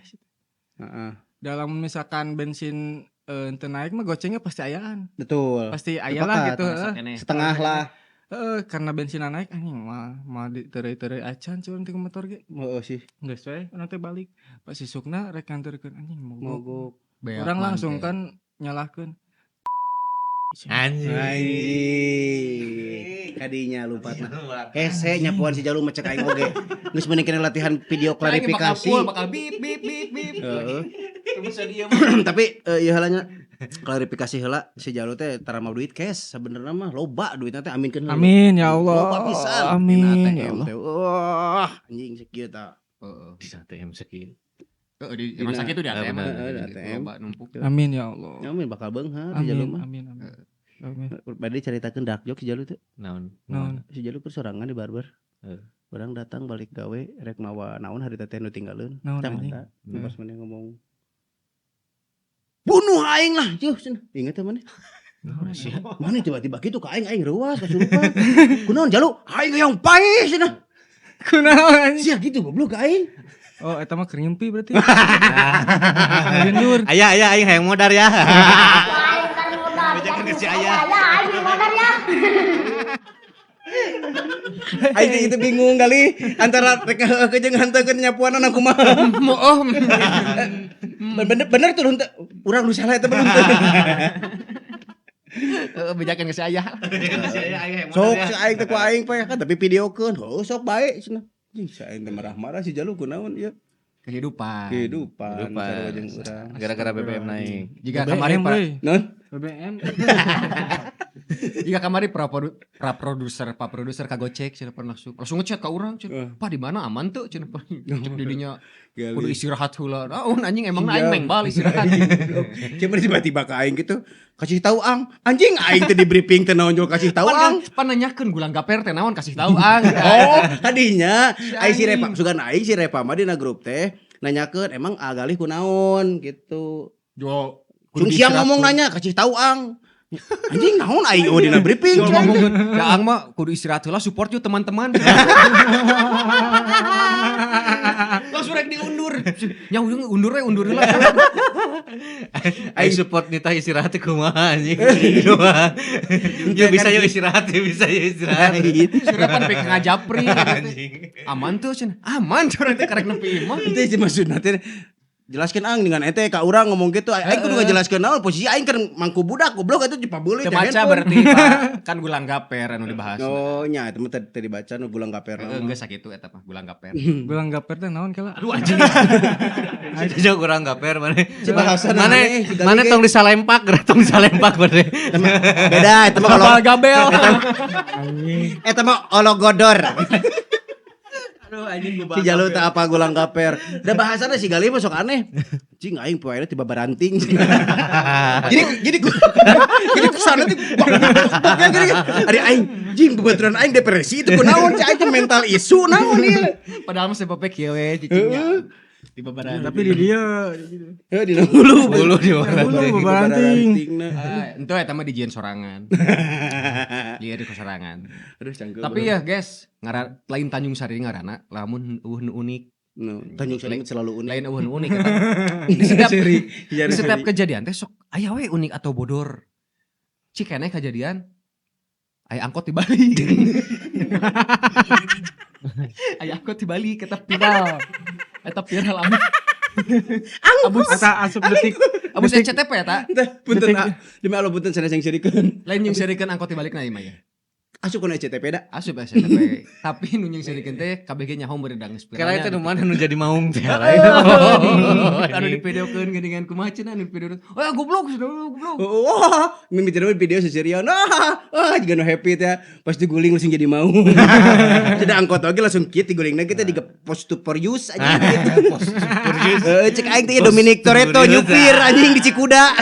Heeh. Dalam misalkan bensin henteu naik mah gocengnya pasti ayaan. Betul. Pasti aya lah Sepakat. gitu, heeh. Setengah lah. Heeh, karena bensinna naik anjing mah mah diteureuy-teureuy acan cuman ti motor ge. Heeh sih. Geus we urang teh balik. Pas isukna rek nganterkeun anjing mogok. Mogok. Beak Urang langsung mante. kan nyalahkeun. Anjing. Anjing. Kadinya lupa mah. Hese nyapuan si Jalu mah cek aing oge. Geus mending kena latihan video Aing bakal klarifikasi. full, bakal bip bip bip bip. Heeh. Bisa diem. Tapi ieu heula nya klarifikasi heula si Jalu teh tarama duit cash sebenarnya mah loba duitna teh aminkeun heula. Amin ya Allah. Loba pisan. Amin Dina ya ATM Allah. teh. Wah, anjing sakieu tah. Heeh. Di ATM sekieu. Heeh, di rumah sakit tuh di ATM. Bener. Heeh, di ATM. Loba numpuk. Amin ya Allah. Amin bakal beunghar si Jalu Amin mah. amin amin. Amin. Bade caritakeun dark joke si Jalu teh. Naon? Naon? Si Jalu keur sorangan di barber. Heeh. Urang datang balik gawe rek mawa naon hari teh nu tinggalkeun. Naon, Kacamata. anjing? Pas maneh ngomong bunuh aing lah, juh cenah. Ingat teh maneh? Mana tiba-tiba gitu ke aing, aing reuas kasurupan. Kunaon Jalu? Aing yang paeh cenah. Kunaon anjing? Sia gitu goblok ke aing. Oh, eta mah keur ngimpi berarti. Lindur. Ayah, ayah, aing hayang modar ya. Aing kan modal. Bejakeun ke si ayah. Ya, aing modal ya. Aing teh itu bingung kali antara rek heueuh jeung henteu nyapuan kumaha. Oh, Bener bener tuh henteu. Urang nu salah eta bener henteu. heeh, bejakeun ke si ayah. Sok si aing teh ku aing paeh kan tapi videokeun. Heuh sok bae cenah. Jeung si aing teh marah-marah si Jalu kunaon ieu. Kehidupan. Kehidupan Kehidupan. sarua jeung urang. Gara-gara BBM naik. Jika kemarin BBM, Pak, euy. Naon? BBM. jika kemarin pra produser, pak produser kagocek cenah pernah langsung langsung ngechat ka urang cenah. Pak di mana aman tuh cenah. Cek didinya kudu istirahat heula. Naon anjing emang aing mengbal istirahat. Cuma tiba-tiba ke aing gitu kasih tahu ang anjing aing teh di briefing teh naon jual kasih tahu ang. Pan nanyakeun gulang gaper teh naon kasih tahu ang. Oh, tadinya aing si Repa sugan aing si Repa mah dina grup teh nanyakeun emang agalih kunaon gitu. Jo Cung siang ngomong nanya kasih tahu ang. Anjing naon aing oh dina briefing Jo cek aing teh. ngomongkeun, ya ang mah kudu istirahat heula support yuk teman-teman. Langsung rek diundur. Nya undur we undur heula. Aing support nita istirahat teh kumaha anjing. Kumaha. Ya bisa yuk istirahat, ya bisa yuk istirahat. Sudah pan pek ngajapri Anjing. Aman tuh cenah. Aman curang teh karek nepi imah. Itu sih maksudna teh jelaskeun ang dengan ente ka urang ngomong gitu aing kudu ngajelaskeun naon posisi aing kan mangku budak goblok itu dipabeuli Teu teh maca handphone. berarti Pak. Kan gulang gaper anu dibahas. Oh nya eta mah teu dibaca nu gulang gaper. Heeh, geus sakitu eta mah gulang gaper. Gulang gaper teh naon kala? Aduh anjing. Jauh kurang gaper mana. Si bahasa Mana aneh, si mana Gali ge. tong disalempak, geura tong disalempak mana. Beda eta mah kalau Kapal gabel. eta mah ologodor. Aduh anjing Si Jalu tak apa gulang gaper. Da bahasana si Gali mah sok aneh. Cing aing poe tiba baranting. Jadi jadi kesana teh boknya gini. Ari aing jing babaturan aing depresi itu kunaon cai aing teh mental isu naon ieu. Padahal mah sebabnya kieu we cicingnya. Di babaran. Tapi di dia Heuh dina hulu. Bulu di mana? Bulu baranting. Ah, Ento eta mah dijieun sorangan. Dia di sorangan. Aduh cangkeul. Tapi ya guys, ngara lain Tanjung Sari ngaranna lamun eueuh nu unik. No, Tanjung Sari mah selalu unik. Lain eueuh nu unik eta. Di setiap Iya, di setiap kejadian teh sok aya we unik atau bodor. Cik keneh kejadian aya angkot di Bali. Aya angkot di Bali eta viral. Eta viral amu. Abus Eta asup detik. abus SCTP eta. Teh punten ah. Demi Allah punten sanes yang sirikeun. Lain jeung sirikeun angkot di balik na ieu mah ya. Asup kana SCTP da. Asup SCTP. Tapi nu jeung sirikeun teh KBG nyaho meureun geus Kira viralnya itu nu di mana nu jadi maung teh lain. Anu divideokeun geuningan kumaha cenah anu divideokeun. Wah goblok sudah goblok. Wah, mimpi video seserian. Ah, juga no happy teh. Pas diguling langsung jadi mau. Jadi angkot oge langsung kieu digulingna kita di post to for use aja gitu. Heeh, cek aing teh Dominic Toretto nyupir anjing di Cikuda.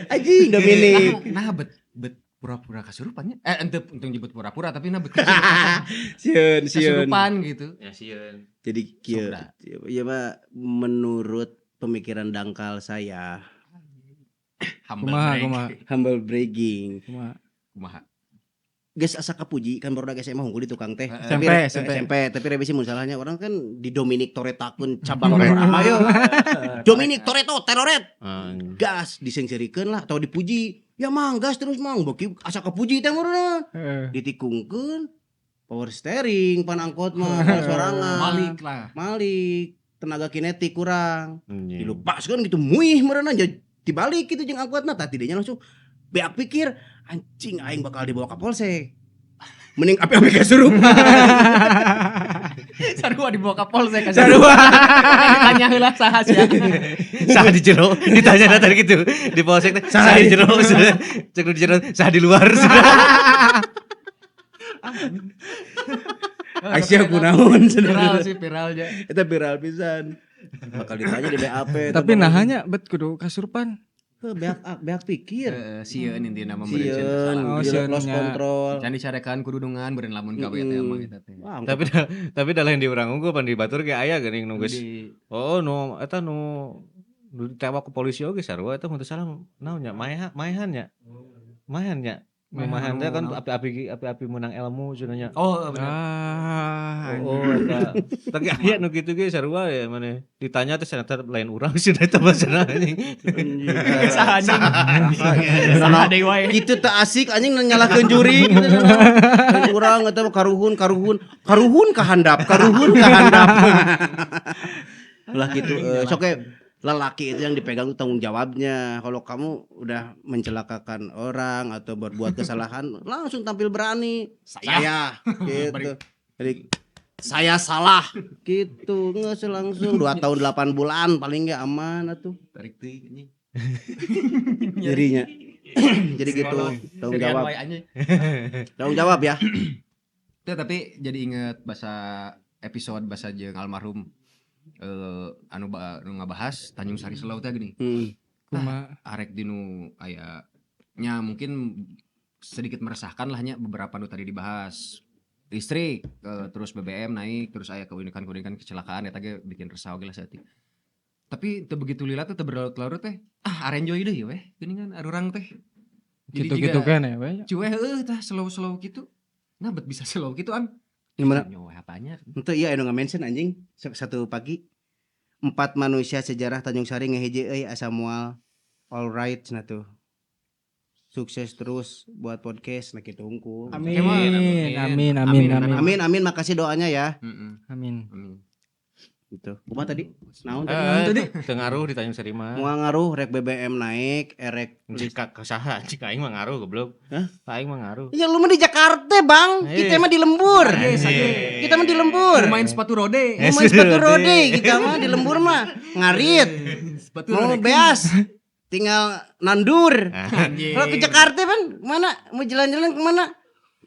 Anjing Dominic. Nah, bet bet pura-pura kasurupannya. Eh ente untung nyebut pura-pura tapi nah bet kasurupan, Sieun, sieun. kasurupan gitu. Ya sieun. Jadi kieu. Sok dah. Ya Pak, menurut pemikiran dangkal saya. Humble Humble bragging. Kumaha? Geus asa kapuji kan baru SMA unggul di tukang teh. SMP. Tapi revisi mun salahnya orang kan di Dominic Toretto-keun cabang pertama yo. Dominic Toretto teroret. Gas disengserikeun lah atau dipuji. Ya mang gas terus mang beuki asa kapuji teh meureun. Ditikungkeun power steering pan angkot mah sorangan. Malik lah. Malik tenaga kinetik kurang. Dilupaskeun gitu muih meureun dibalik gitu jeung angkotna tah tidinya langsung beak pikir anjing aing bakal dibawa ke polsek. Mending api-api kesurupan. Sarua dibawa ke polsek. Sarua. Ditanya heula saha sia. Saha di jero, ditanya tadi gitu. Di polsek teh saha di jero, cek di jero, saha di luar. Aisyah kunaon viral sih viral nya. Eta viral pisan. Bakal ditanya di BAP. Tapi nahanya bet kudu kasurupan. Beak pikir. Sieun intina mah sieun, lost control. Can dicarekan kudu dungan beureun lamun gawe teh emang eta teh. Tapi da lain di urang unggul pan di batur ge aya geuning nu geus. Oh nu eta nu ditewak ku polisi oge sarua eta mun teu salah naon nya maehan nya. Maehan nya. Maehan teh kan api-api menang ilmu cenah nya. Oh bener. Oh eta. Tapi aya nu kitu ge sarua ya maneh. Ditanya teh cenah lain urang cenah eta mah cenah anjing. Saha anjing. Saha deui wae. Kitu teu asik anjing nyalahkeun juri. Lain urang eta mah karuhun ka handap, karuhun ka handap. Lah gitu sok lelaki itu yang dipegang tanggung jawabnya. Kalau kamu udah mencelakakan orang atau berbuat kesalahan, langsung tampil berani. Saya gitu. Jadi saya salah gitu. Nggak langsung 2 tahun 8 bulan paling nggak aman atuh. Tarik teuing anjing. Jadinya. Jadi gitu, tanggung jawab. Tanggung jawab ya. Tapi jadi inget bahasa episode bahasa jeung almarhum anu ngabahas Tanjung Sari Selau teh gini. Nah, arek dinu aya nya mungkin sedikit meresahkan lah nya beberapa nu tadi dibahas. Listrik terus BBM naik, terus aya keunikan-keunikan kecelakaan eta ge bikin resah oge lah saeutik. Tapi teu begitu lila teh teu berlarut-larut teh. Ah arenjoy deui weh geuningan arurang teh. Gitu-gitu kan ya we. Cueh heueuh tah slow-slow kitu. Nah bet bisa slow kitu am. Gimana? Apanya? Itu iya anu nge-mention anjing satu pagi 4 manusia sejarah Tanjung Sari ngehiji euy asa moal all right cenah tuh. Sukses terus buat podcast nah kitu hungkul. Amin. Amin amin amin. Amin amin makasih doanya ya. Amin. Amin. Gitu. Kumaha tadi? Naon tadi? Teu ngaruh di Tanjung Sari mah. Moal ngaruh rek BBM naik, erek ka saha cik aing mah ngaruh goblok. Hah? Aing mah ngaruh. Ya lu mah di Jakarta, Bang. Kita mah di lembur. Kita mah di lembur. Main sepatu rode. Main sepatu rode kita mah di lembur mah ngarit. Mau beas tinggal nandur. Kalau ke Jakarta kan mana? Mau jalan-jalan kemana?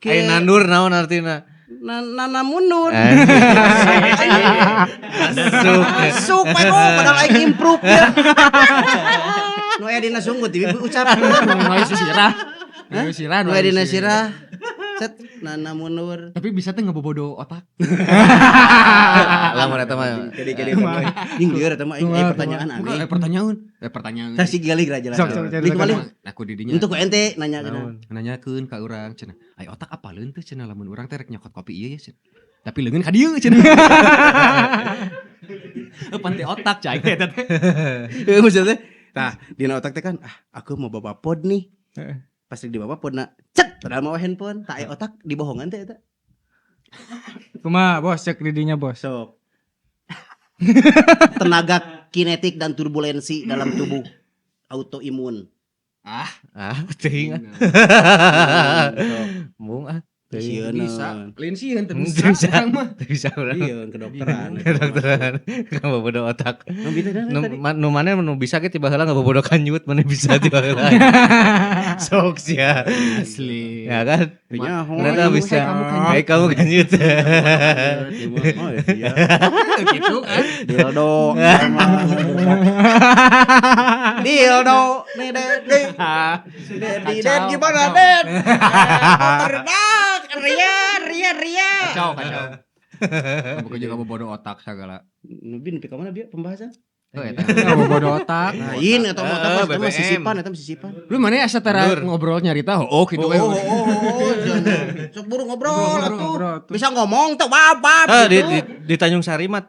Ke nandur naon artina? Nana mundur. Masuk pak padahal aing improve ya. Nu aya dina sungguh ti ucap. Nu aya sirah. Nu aya dina sirah. Set nana mundur. Tapi bisa teh ngebobodo otak. Lamun eta mah. Kede-kede. Ing lieur eta mah aing pertanyaan aneh. Pertanyaan. Pertanyaan. Tah si gali jelas. Aku di dinya. Untuk ente nanya cenah. Nanyakeun ka urang cenah. Ai otak apaleun teh cenah lamun urang teh rek nyokot kopi ieu ya cenah. Tapi leungeun ka dieu cenah. Pan teh otak cai eta teh. Heuh maksudnya tah dina otak teh kan ah aku mau bawa pod nih. Pasti dibawa podna cet padahal mau handphone tak aya otak dibohongan teh eta. Kumaha bos cek di dinya bos. Sok. Tenaga kinetik dan turbulensi dalam tubuh autoimun. Teuing. Mung ah. Sieun bisa. Lain sieun teu bisa urang mah. Teu bisa urang. Iya, kedokteran. Kedokteran. Ngabobodo otak. Nu Nu mana nu bisa ge tiba heula ngabobodo kanyut mana bisa tiba heula. Sok sia. Asli. Ya kan? Ternyata bisa. Kamu kanyut. Oh iya. Gitu kan. Dildo. Dildo. Nih Ded. Ded gimana Ded? Ternak. Ria ria. Kacau. Bukan juga bodoh otak segala. Nubi nepi ka mana bieu pembahasan? Oh, eta. Oh, bodo otak. Lain eta mah Eh, eta mah BBM. Sisipan, eta mah sisipan. Lu mana asa tara Mundur. ngobrol nyarita oh gitu Oh, we. oh, jangan. Sok buru ngobrol Ngobrol, atuh. ngobrol atuh. Bisa ngomong teh wabab Ah, gitu. di Tanjung Sari mah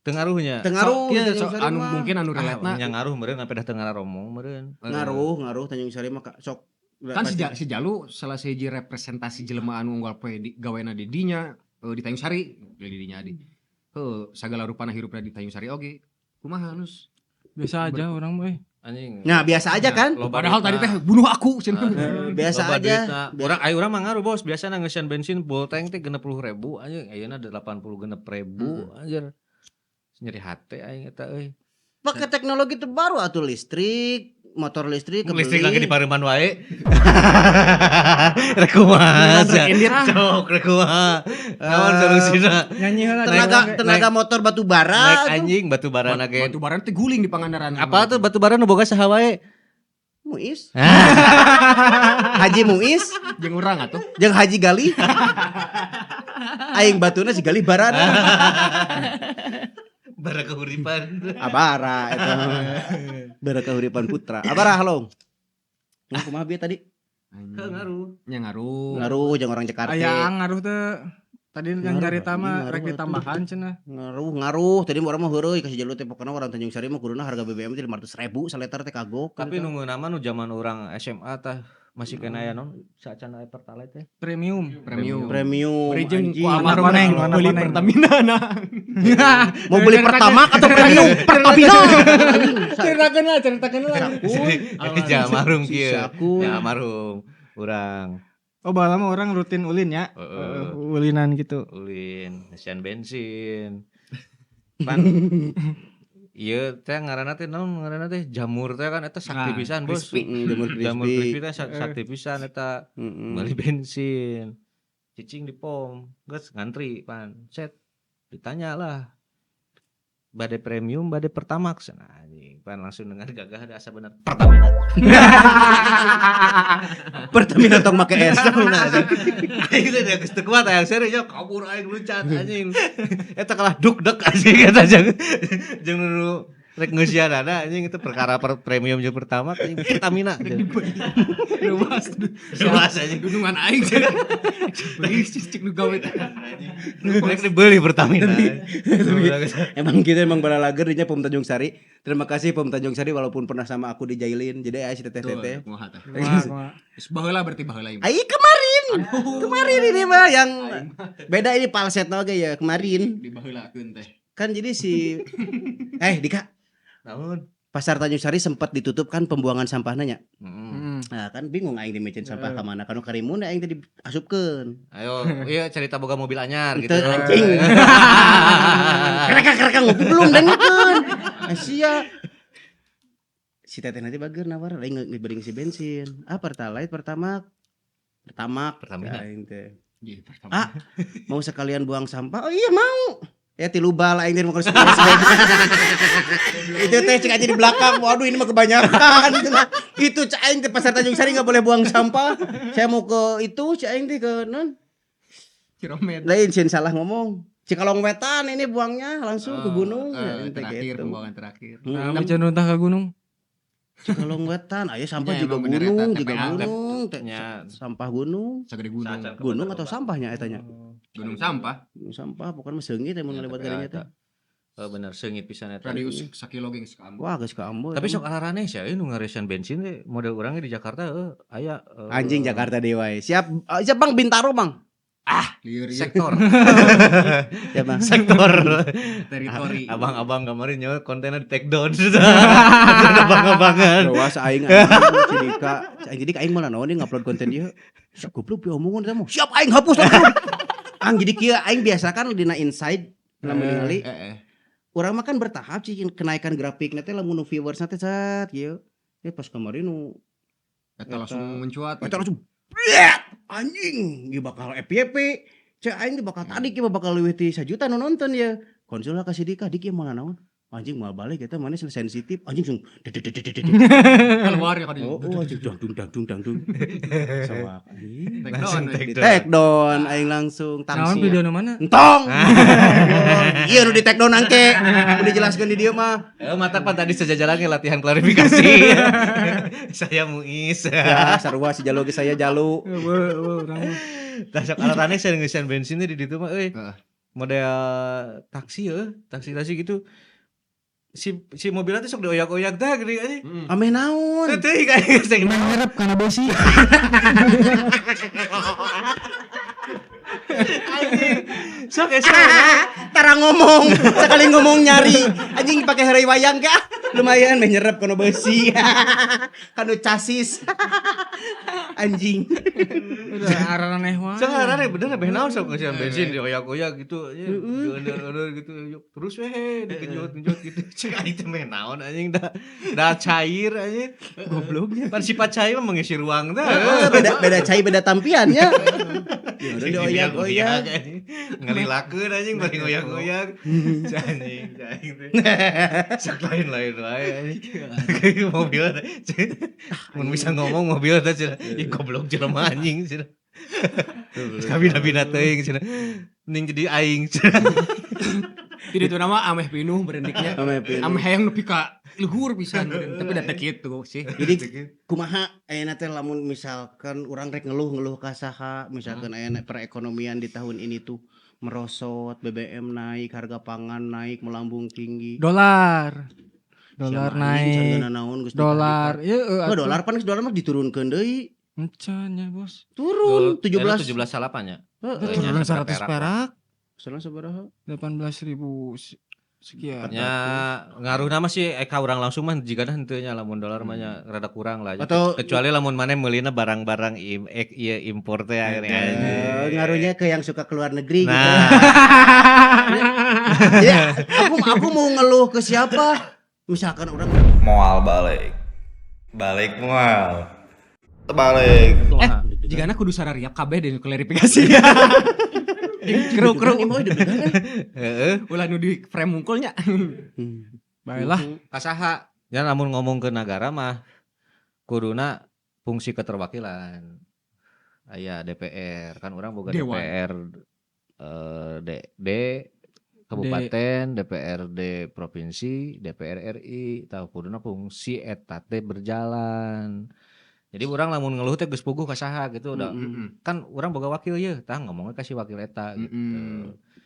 teu ngaruhnya. Teu ngaruh Iya, Tanjung so, Sari anu mah. mungkin anu Ah, relate-na. nya ngaruh meureun sampai dah teu ngaromong meureun. Ngaruh, ngaruh Tanjung Sari mah sok Kan si Jalu salah sahiji representasi jelema anu unggal poe di gawena di dinya di Tanjung Sari, di dinya di. Heuh, sagala rupana hirupna di Tanjung Sari oge. Kumaha Nus? Biasa aja orang mah euy. Anjing. Nah, biasa aja kan? Loba Padahal tadi duitna. teh bunuh aku cenah. Biasa Loba aja. duitna. Urang ayo urang mah ngaruh bos, biasana ngeusian bensin full tank teh 60.000 anjing, ayeuna 86.000 anjir. Nyeri hate aing eta euy. Pakai teknologi terbaru atau listrik, motor listrik kebeli. Listrik lagi di Pareman wae. Rek kumaha sia. Sok rek kumaha. Naon solusina? Nyanyi heula. Tenaga tenaga motor batu bara Naik atuh. anjing batu bara na ge. Batu bara teh guling di Pangandaran. Apa tuh batu bara nu boga saha wae? Muis. Haji Muis Jeung urang atuh. jeung Haji Gali. Aing batuna si Gali barana. Bara kahuripan. Abara eta. Bara kahuripan putra. Abara halo. Nah, kumaha bieu tadi? Ngaruh. Nya ngaruh. Ngaruh jeung orang Jakarta. Aya ngaruh teh. Tadi yang Ngaruh, nyarita mah ngaruh rek atuh. ditambahan cenah. Ngaruh, ngaruh. Tadi urang mah heureuy kasih jalur teh pokona orang Tanjung Sari mah kuduna harga BBM teh 500.000 saliter teh kagok. Tapi nunggu nama nu zaman orang SMA tah masih kena aya non saacan aya Pertalite teh. Premium. Premium. Premium. Beri jeung anjing. ku almarhum Warna koneng, rek warna beli koneng. Pertamina nah. Mau beli Pertamax atau premium? Pertamina. Ceritakeun lah, ceritakeun lah. Jadi almarhum kieu. Sisaku. Ya almarhum urang Oh, baheula mah orang rutin ulin ya. Heeh. Ulinan gitu. Ulin, ngesian bensin. Pan ieu teh ngaranna teh naon ngaranna teh jamur teh kan eta sakti Nah, pisan bos. crispy. Jamur Jamur crispy. crispy teh sakti pisan eta. Beli bensin. Cicing di pom, geus ngantri pan. Set ditanya lah. Bade premium, bade Pertamax. Nah, anjing, pan langsung dengan gagah ada asa bener Pertamina. Pertamina tong make es. Aing teh geus teu kuat aya serius nya kabur aing luncat anjing. Eta kalah duk dek anjing eta jeung jeung nu rek ngeusianana anjing itu perkara premium jeung Pertamax anjing Pertamina. Luas. Luas anjing. Gunungan aing. Beli cicik nu gawe teh. Rek dibeli Pertamina. Emang gitu emang balalager dinya Pom Tanjung Sari. Terima kasih Pom Tanjung Sari walaupun pernah sama aku dijailin. Jadi aya si teteh-teteh. Kumaha teh? Kumaha, kumaha. Geus baheula berarti baheula ieu. Ai kemarin. Kemarin ini mah yang beda ini falset oge ya kemarin. Dibaheulakeun teh. Kan jadi si Dika, Naon? Pasar Tanjung Sari sempat ditutup kan pembuangan sampahnya nya. Heeh. Nah, kan bingung aing dimecen sampah ka mana. Kanu karimun aing teh diasupkeun. Ayo, iya cerita boga mobil anyar gitu. Teu anjing. Kereka-kereka ngopi belum dengekeun. Asia. Si teteh nanti bager nawar aing beri ngisi bensin. Ah, Pertalite pertama Pertamax Pertamina. aing teh. Iya, pertama. Ah, mau sekalian buang sampah? Oh iya mau. Ya tilu bal aing teh mau ke Itu teh cek aja di belakang. Waduh ini mah kebanyakan. Itu cek aing teh pasar Tanjung Sari nggak boleh buang sampah. Saya mau ke itu cek aing teh ke non. Ciromet. Lain sieun salah ngomong. Cikalong Wetan ini buangnya langsung ke gunung. Ya, ente Terakhir gitu. pembuangan terakhir. Nah, meuceun runtah ka gunung. Cikalong Wetan, ayo sampah Ya, juga emang bener gunung, eta, juga TPA. gunung, teh, Nya. sampah gunung. Sagede gunung. Gunung atau sampahnya etanya? Gunung sampah. Gunung sampah pokoknya mah seungit emang Ya, lewat TPA garinya eta. teh. Oh, bener seungit pisan eta. Radius sakilo ge geus kaambu. Wah, geus kaambo. Tapi eta sok araraneh sia euy nu ngaresan bensin teh model urang ge di Jakarta euy aya mah. Anjing Jakarta dewa. Siap, siap Bang Bintaro, Bang. Lieur ieu sektor Siap, Bang. sektor teritori. abang-abang kemarin nyawa kontennya di take down abang-abangan Rawas aing anjing Cidika. Aing jadi aing malah naon ngupload konten ieu. Siap goblok pi omongan eta mah. Siap aing hapus langsung. Ang jadi kieu aing biasa kan dina inside lamun ningali Heeh. urang mah kan bertahap sih kenaikan grafikna teh lamun nu viewers teh set kieu. Ya pas kemarin nu Eta langsung mencuat. eta langsung bliet, anjing ieu bakal FYP. Cek aing teh bakal tadi kieu bakal leuwih ti sajuta nu nonton ya. Konsul lah ka si Dika, Dik ieu malah naon? Anjing moal balik eta maneh sensitif. Anjing langsung keluar ya kadi. Oh, anjing dang dang dang dang dang. Sawak anjing. Take down. Take down aing langsung Naon taksi. video nu mana? Entong. Iya nu di take down angke. Udah dijelaskeun di dieu mah. Mata pan tadi sejajaran ge latihan klarifikasi. Saya Muis. Ya, sarua si Jalu ge saya Jalu. Eueuh, urang mah. Tah sok alatane saya ngeusian bensin di ditu mah euy. Heeh. Model taksi euy, taksi-taksi gitu. Si mobilnya tuh sok dioyak-oyak dah gini aja. Ameh naon? Teu teuing aing geus Ngarep kana besi. Anjing. Sok esa. Tara ngomong, sekali ngomong nyari. Anjing pakai heureuy wayang kah? Lumayan meh nyerep kana besi. Kana casis. Anjing. Udah araneh wae. Sok araneh bener beh naon sok ngeusian bensin dioyak-oyak gitu. Diundur-undur gitu. Terus weh digenjot-genjot gitu. Cek aing teh meh naon anjing da. Da cair anjing. Gobloknya. Pan sifat cair mah mengisi ruang dah. Beda beda cai beda tampian ya. Udah dioyak-oyak. Ngelilakeun anjing bari ngoyak-ngoyak. Anjing, aing teh. Sok lain-lain wae anjing. Mobil teh. Mun bisa ngomong mobil teh cenah. Ih goblok jelema anjing cenah. Kabina-bina teuing cenah. Ning jadi aing cenah. Tidak itu nama ameh pinuh berendiknya. Ameh pinuh. Ameh hayang nepi ka luhur pisan beren. Tapi da teu kitu sih. Jadi kumaha ayeuna teh lamun misalkan urang rek ngeluh-ngeluh ka saha, misalkan ayeuna perekonomian di tahun ini tuh merosot, BBM naik, harga pangan naik melambung tinggi. Dolar. Dolar Siapa anjing, naik. sargana naon geus Dolar. Ieu ditarik. Oh, dolar pan geus dolar mah diturunkeun deui. Encan nya, Bos. Turun 17. 17 salapan nya. Heeh. Turun 100 perak. Salah sabaraha? 18.000 sekian. Nya ngaruh nama sih ka urang langsung mah jigana henteu nya lamun dolar mah nya rada kurang lah. Atau- kecuali lamun maneh meulina barang-barang ieu impor teh akhirnya. Ngaruhnya ke yang suka keluar negeri gitu. Nah, Ya, aku mau ngeluh ke siapa? Misalkan orang Moal balik. Balik moal. Terbalik. Jigana kudu sarariap kabeh deh klarifikasi. Kru-kru Ini mau deg-degan, eh. heeh. ulah nu di frame mungkulnya. Baiklah. Kasaha. Ya lamun ngomong ke negara mah kuduna fungsi keterwakilan. Aya DPR kan urang boga Dewan. DPR D kabupaten, DPRD provinsi, DPR RI, tahu kuduna fungsi eta teh berjalan. Jadi urang lamun ngeluh teh geus puguh ka saha gitu udah. Kan urang boga wakil ye, tah ngomongnya kasih wakil eta gitu.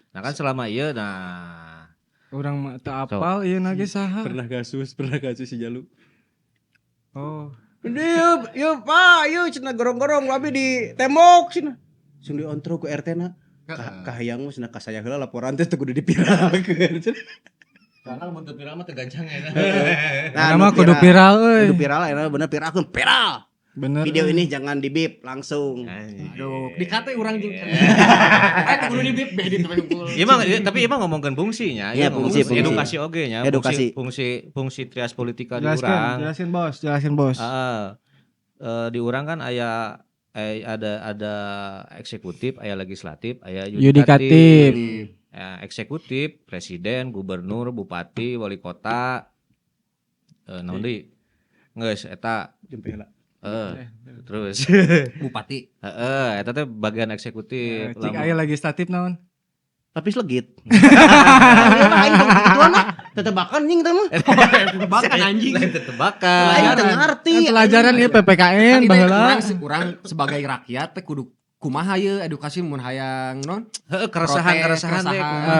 Nah kan selama ieu nah Urang mah teu apal ieu na ge saha. Pernah kasus si Jalu. Oh. Dia, yuk Pak, yuk cenah gorong-gorong abi di tembok cenah. Sing diontro ku RT na. Kahayang mah cenah kasaya heula laporan teh teu kudu dipiralkeun. Karena lamun teu viral mah teu gancang ya. Nah, Nama nu kudu viral euy. Kudu viral enak bener viralkeun viral. Bener. Video ini jangan di bip langsung. Aduh, dikate urang jeung. Eh kudu di bip beh di teu unggul. Emang tapi emang ngomongkeun fungsinya, Iya, ieu ngomong fungsi, fungsi. Edukasi oge nya, Edukasi. fungsi trias politika di Jelaskan, urang. jelasin bos, jelasin bos. Heeh. Di urang kan aya ada eksekutif, aya legislatif, aya Yudikatif. yudikatif. Ya, eksekutif, presiden, gubernur, bupati, wali kota, naon deui? Geus eta Jempela. Terus Bupati. heeh eta teh bagian eksekutif. Cik aya legislatif naon? Tapi legit. Aing teu gituan ah. Tetebakan nying teh mah. Tebakan anjing. Lain tetebakan. Aing teu ngarti. Kan pelajaran ieu PPKN Kan baheula. Urang sebagai rakyat teh kudu kumaha ye edukasi mun hayang non Heeh, keresahan-keresahan teh kumaha.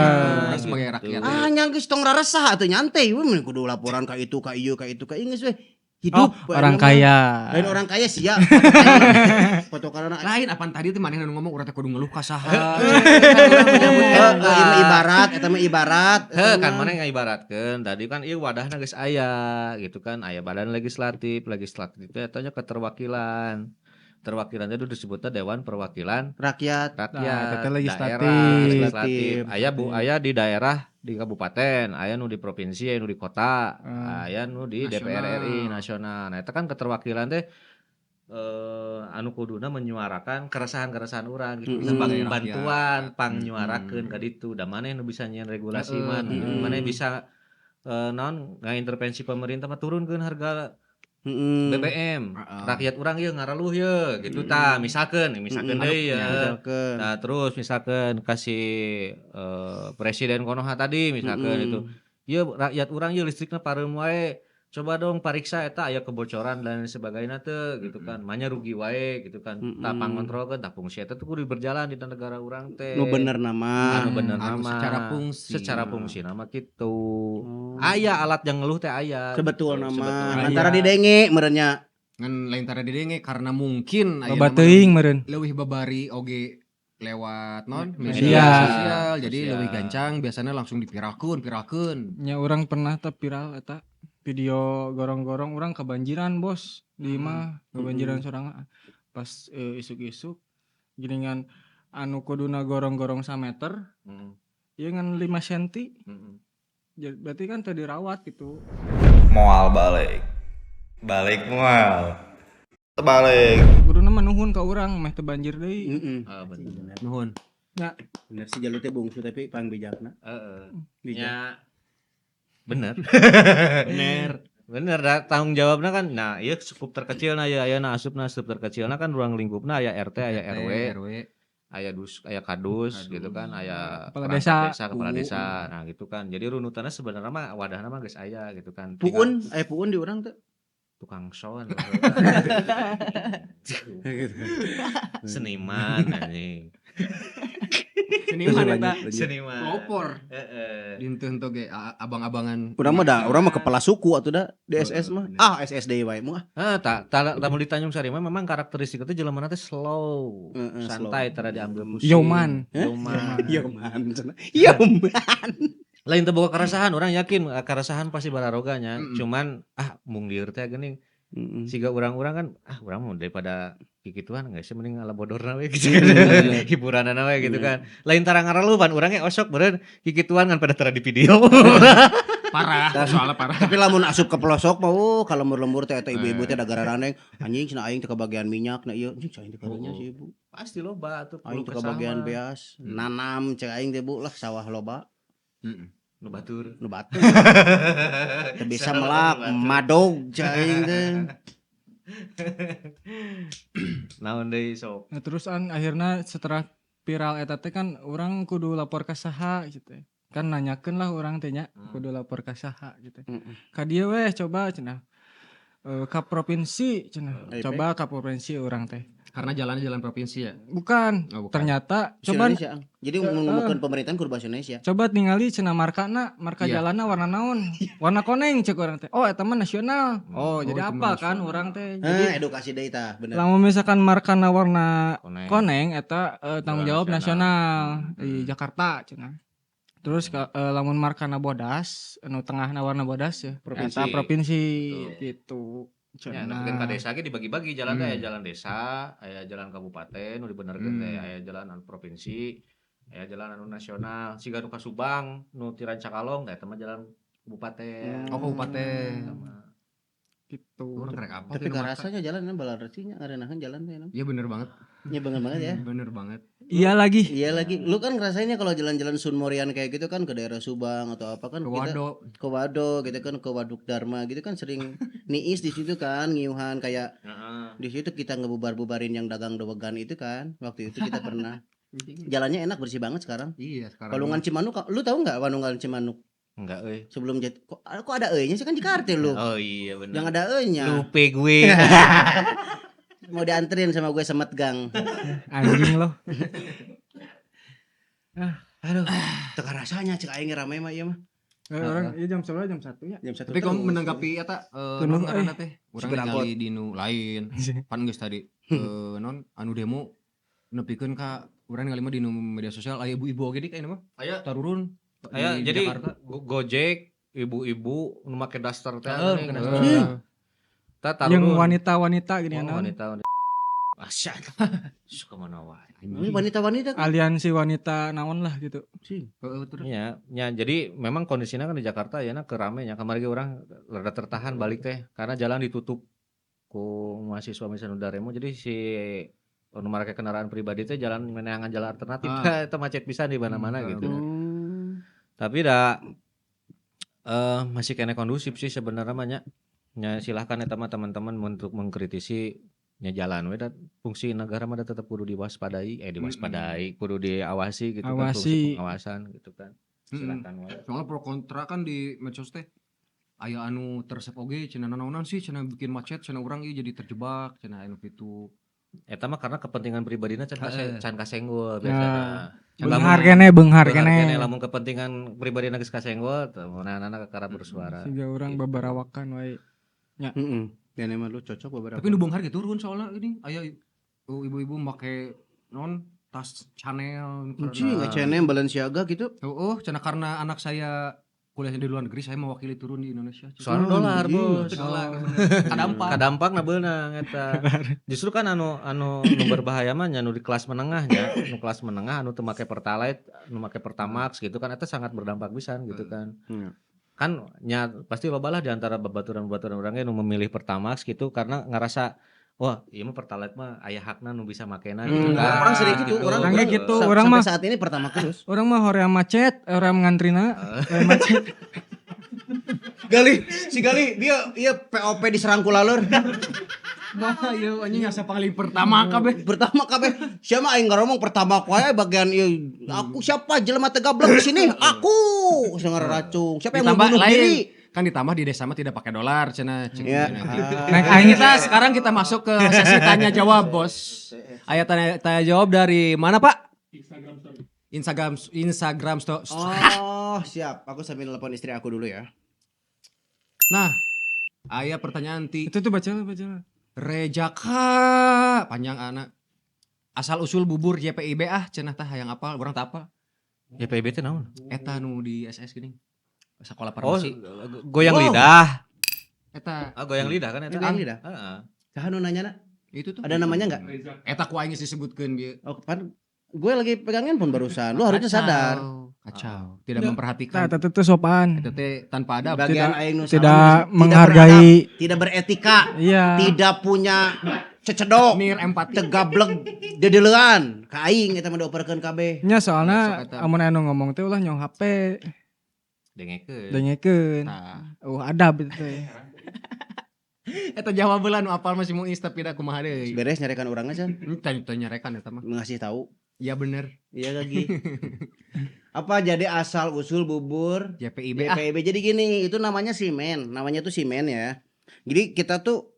Urang sebagai rakyat. Ah nya geus tong raresah atuh nyantai we mun kudu laporan ka itu ka ieu ka itu ka ieu geus we. Hidup Oh, orang kaya. Lain orang kaya sia. Foto karena Lain apaan tadi teh manehna nu ngomong urang teh kudu ngeluh ka saha. Heeh, ibarat eta mah ibarat. Heh, kan mana ngaibaratkeun tadi kan ieu wadahna geus aya gitu kan, aya badan legislatif, legislatif teh eta nya keterwakilan. Terwakilan itu disebutnya Dewan Perwakilan Rakyat. Rakyat, Nah, eta legislatif. daerah, legislatif. Aya bu, aya di daerah di kabupaten, aya nu di provinsi, aya nu di kota, aya nu di DPR RI nasional. Nah, eta kan keterwakilan teh anu kuduna menyuarakan keresahan-keresahan urang gitu. Sebagai rakyat. Bantuan pangnyuarakeun ka ditu. Da maneh nu bisa nyieun regulasi mah, maneh bisa Naon ngaintervensi pemerintah mah turunkeun harga BBM. Rakyat urang ieu ngaraluh ye gitu tah, misalkeun misalkeun deui ya. Misalkeun. Nah, terus misalkan kasih presiden Konoha tadi misalkan itu. Ieu rakyat urang ieu listrikna pareum wae. Coba dong pariksa eta aya kebocoran dan sebagainya teu gitu kan. Manya rugi wae gitu kan. Tah pangontrolkeun tah fungsi eta tuh kudu berjalan di negara urang teh. Nu bener nama. Anu bener Anu nama. secara fungsi. Secara fungsi nama gitu. Oh. Aya alat yang ngeluh teh aya. Sebetulna Gitu, mah sebetulna. antara didenge meureunnya. Ngan lain tara didenge karena mungkin Loba ayeuna mah teuing meureun. leuwih babari oge lewat non Media. media sosial, jadi Sosial. leuwih gancang biasanya langsung dipirakeun pirakeun. Nya urang pernah teh viral eta video gorong-gorong, urang kebanjiran bos di imah, kebanjiran sorangan pas isuk-isuk geuningan anu kuduna gorong-gorong sameter ieu ngan 5 cm. Berarti kan teu dirawat gitu. Moal balik. Balik moal. Balik. Kuduna mah nuhun ka urang meh teu banjir deui. Heeh. Ah, bener. Nuhun. Bener sih jalur teh bungsu tapi pangbijakna. Heeh. Bijak. Ya bener. Bener. Bener dah, tanggung jawabnya kan. Nah, ieu skup terkecil nah ya ayeuna asupna skup terkecilna kan ruang lingkupna aya RT, aya RW, RW. Aya dus, aya kadus gitu kan, aya Kepala perangkat desa. desa, kepala Puun. desa. Nah, gitu kan. Jadi runutannya sebenarnya mah wadahna mah geus aya gitu kan. Puun, aya puun di urang teh. Tukang sound. Seniman anjing. Seniman eta. Seniman. Pelopor. Heeh. Dinten ge abang-abangan. Urang mah da, urang mah kepala suku atuh da di SS mah. Ah, SSD wae mu ah. Ah, tak tak tak di Tanjung Sari mah memang karakteristik itu jelema teh slow, Heeh, santai, tara diambil pusing. Yoman. Hah? Yoman. Yoman. Yoman. Lain teu boga keresahan, urang yakin keresahan pasti bararoganya. Cuman ah mung lieur teh geuning. Siga urang-urang kan ah urang mau daripada kikituan geus sih mending ala bodorna we gitu kan. Hiburanana we gitu kan. Lain tara ngaralupan urang ge osok beureun kikituan kan pada tara di video. Parah, soalnya parah. Tapi lamun asup ke pelosok mah ka lembur-lembur teh eta ibu-ibu teh da gararandeng anjing cenah aing teh kebagian minyak na ieu anjing aing teh karunya si ibu. Pasti loba atuh Aing teh kebagian beas, nanam cek aing teh Bu lah sawah loba. Nu batur. Nu batur. Teu bisa melak madog cek aing teh. Naon deui sok. Nah, terus an akhirnya setelah viral eta teh kan urang kudu lapor ka saha gitu. Kan nanyakeun lah urang teh nya kudu lapor ka saha gitu. Ka dieu weh coba cenah. Ka provinsi cenah. Coba ka provinsi urang teh. Karena jalannya jalan provinsi ya? Bukan. Oh, bukan. Ternyata coba Indonesia. Jadi ngomongkeun pemerintahan kudu bahasa Indonesia. Coba ningali cenah markana, marka jalanna warna naon? Warna koneng cek urang teh. Oh, eta mah nasional. Oh, jadi itu apa mah kan urang teh. Jadi Edukasi deui tah, bener. lamun misalkan markana warna Koneng. koneng eta tanggung Jalan jawab nasional. nasional di Jakarta cenah. Terus lamun markana bodas, anu tengahna warna bodas ya, Provinsi. eta provinsi Betul. gitu. Ya, Cenah. nah, ka desa ge dibagi-bagi jalan teh aya jalan desa, aya jalan kabupaten nu dibenerkeun teh, aya jalan anu provinsi, aya jalan anu nasional. Siga nu ka Subang, nu ti Rancakalong teh eta mah jalan kabupaten. Oh, kabupaten. Eta mah. Gitu. Urang rek apa Tapi teh nu marka? karasanya jalan balaresinya ngarenahan jalan teh. Iya bener banget. Nya bener banget ya. Bener banget. Iya lagi. Iya lagi. Lu kan ngerasainnya kalau jalan-jalan Sunmorian kayak gitu kan ke daerah Subang atau apa kan Ke kita Wado. ke Wado gitu kan ke Waduk Dharma gitu kan sering niis di situ kan ngiuhan kayak Heeh. di situ kita ngebubar-bubarin yang dagang dowegan itu kan. Waktu itu kita pernah. Jalannya enak bersih banget sekarang. Iya sekarang. Walungan Cimanuk, lu tahu nggak Walungan Cimanuk? Enggak euy. Sebelum jet kok ada euy-nya sih kan Jakarta lu. Oh iya bener. Yang ada euy-nya. Lupe gue. Mau dianterin sama gue semet gang. Anjing loh. Aduh, teka rasanya cek aing rame mah ieu mah. Orang iya jam 11 jam 1 ya. Jam 1. Tapi kamu menanggapi eta Penuh, non ngaranna teh? Urang Supir ningali di nu lain. Pan geus tadi non anu demo nepikeun ka urang ningali mah di nu media sosial aya ibu-ibu oge dik ayeuna mah. Aya. Tarurun. Aya Di jadi Jakarta. Gojek ibu-ibu nu make daster teh Heeh, geuning. make daster. Heeh. Tah Yang tarurun. wanita-wanita gini Oh, naon? wanita wanita. Asya. Suka mana wae. Ini wanita-wanita kan. Aliansi wanita naon lah gitu. Heeh, terus. Iya, ya, jadi memang kondisinya kan di Jakarta ya nah kerame nya kamari ge urang rada tertahan balik teh karena jalan ditutup ku mahasiswa misalnya udah remo jadi si nu make kendaraan pribadi teh jalan meneangan jalan alternatif Ah. itu macet pisan di mana-mana gitu. Hmm. Tapi dah Masih keneh kondusif sih sebenarnya mah nya. Nya silahkan eta mah teman-teman untuk mengkritisi nya, jalan we, da fungsi negara mah da tetep kudu diwaspadai, eh, diwaspadai, kudu diawasi gitu kan, fungsi Awasi. Pengawasan gitu kan. Silakan wae. Soalnya pro kontra kan di medsos teh aya anu teu resep oge cenah, nanaonan sih cenah bikin macet cenah, urang ieu jadi terjebak cenah anu kitu. Eta mah karena kepentingan pribadina can can kasenggol Nah, biasana. beunghar keneh, beunghar Beunghar keneh. keneh, lamun kepentingan pribadina geus kasenggol teu meunanana kakara bersuara. Siga urang babarawakan wae. Heeh. Dan emang lu cocok beberapa. Tapi nu beunghar ge turun soalnya ini aya, oh, ibu-ibu make non tas Chanel Anjing, karena H&M, Balenciaga gitu. Oh, cenah karena anak saya kuliahnya di luar negeri, saya mewakili turun di Indonesia. Soalnya Oh, dolar, anjing. Bos. Dolar, bener. Kadampak. Kadampak na beunang eta. Justru kan anu anu nu berbahaya mah nya nu di kelas menengah nya, nu kelas menengah anu teu make Pertalite, nu make Pertamax gitu kan, eta sangat berdampak pisan gitu kan. Iya. Kan nya pasti loba lah di antara babaturan-babaturan urang ge nu memilih Pertamax gitu karena ngerasa, wah, ieu mah Pertalite mah aya hakna nu bisa makena gitu kan. Orang sering gitu, orang Orangnya gitu, orang sampai mah saat ini pertama terus. Urang mah hoream macet, hoream ngantrina, hoream macet. Gali, si Gali dia iya POP diserang ku laleur. Nah, ieu anjing asa paling pertama kabeh. Pertama kabeh. Siapa aing ngomong pertama wae bagian ieu. Aku siapa jelema teu gablek di sini? Aku sengar racung. Siapa yang mau Ditambah bunuh lain. diri? Kan ditambah di desa mah tidak pakai dolar cenah cek Iya. cenah gitu. Naik Nah, aing kita sekarang kita masuk ke sesi tanya jawab, Bos. Aya tanya tanya jawab dari mana, Pak? Instagram story. Instagram Instagram story. Oh, siap. Aku sambil telepon istri aku dulu ya. Nah, aya pertanyaan ti Itu tuh baca lah, baca lah. Rejaka panjang anak. Asal usul bubur YPIB ah cenah tah, hayang apal, urang teu apal. YPIB teh naon? Eta nu di SS gini. Sekolah Oh, farmasi. goyang Wow. lidah. Eta Ah, goyang lidah kan eta. Goyang lidah? Heeh. Saha nu nanya na? Itu tuh. Ada namanya nggak? Eta ku aing geus disebutkeun bieu. Oh, pan gue lagi pegang handphone barusan. Lu harusnya sadar. Kacau, tidak Nah, memperhatikan. eta teh sopan. Eta teh tanpa adab. Bagian Tidak- aing nu salah, Tidak beradab, menghargai. tidak beretika, Iya. tidak punya cecedok, Nir empati. teu gablek dedelean. Ka aing eta mah dioperkeun kabeh. Nya soalnya Sok eta. amun anu ngomong teh ulah nyong HP, Dengekeun. dengekeun. Nah, Oh, adab itu teh. eta jawaban nu apal masih muis tapi da kumaha deui. Beres nyarekan urangna can, Tanya tanya nyarekan eta mah. ngasih tahu. Ya bener. Iya lagi. Apa jadi asal usul bubur YPIB ah. BPIB? Jadi gini, itu namanya simen. Namanya tuh simen ya. Jadi kita tuh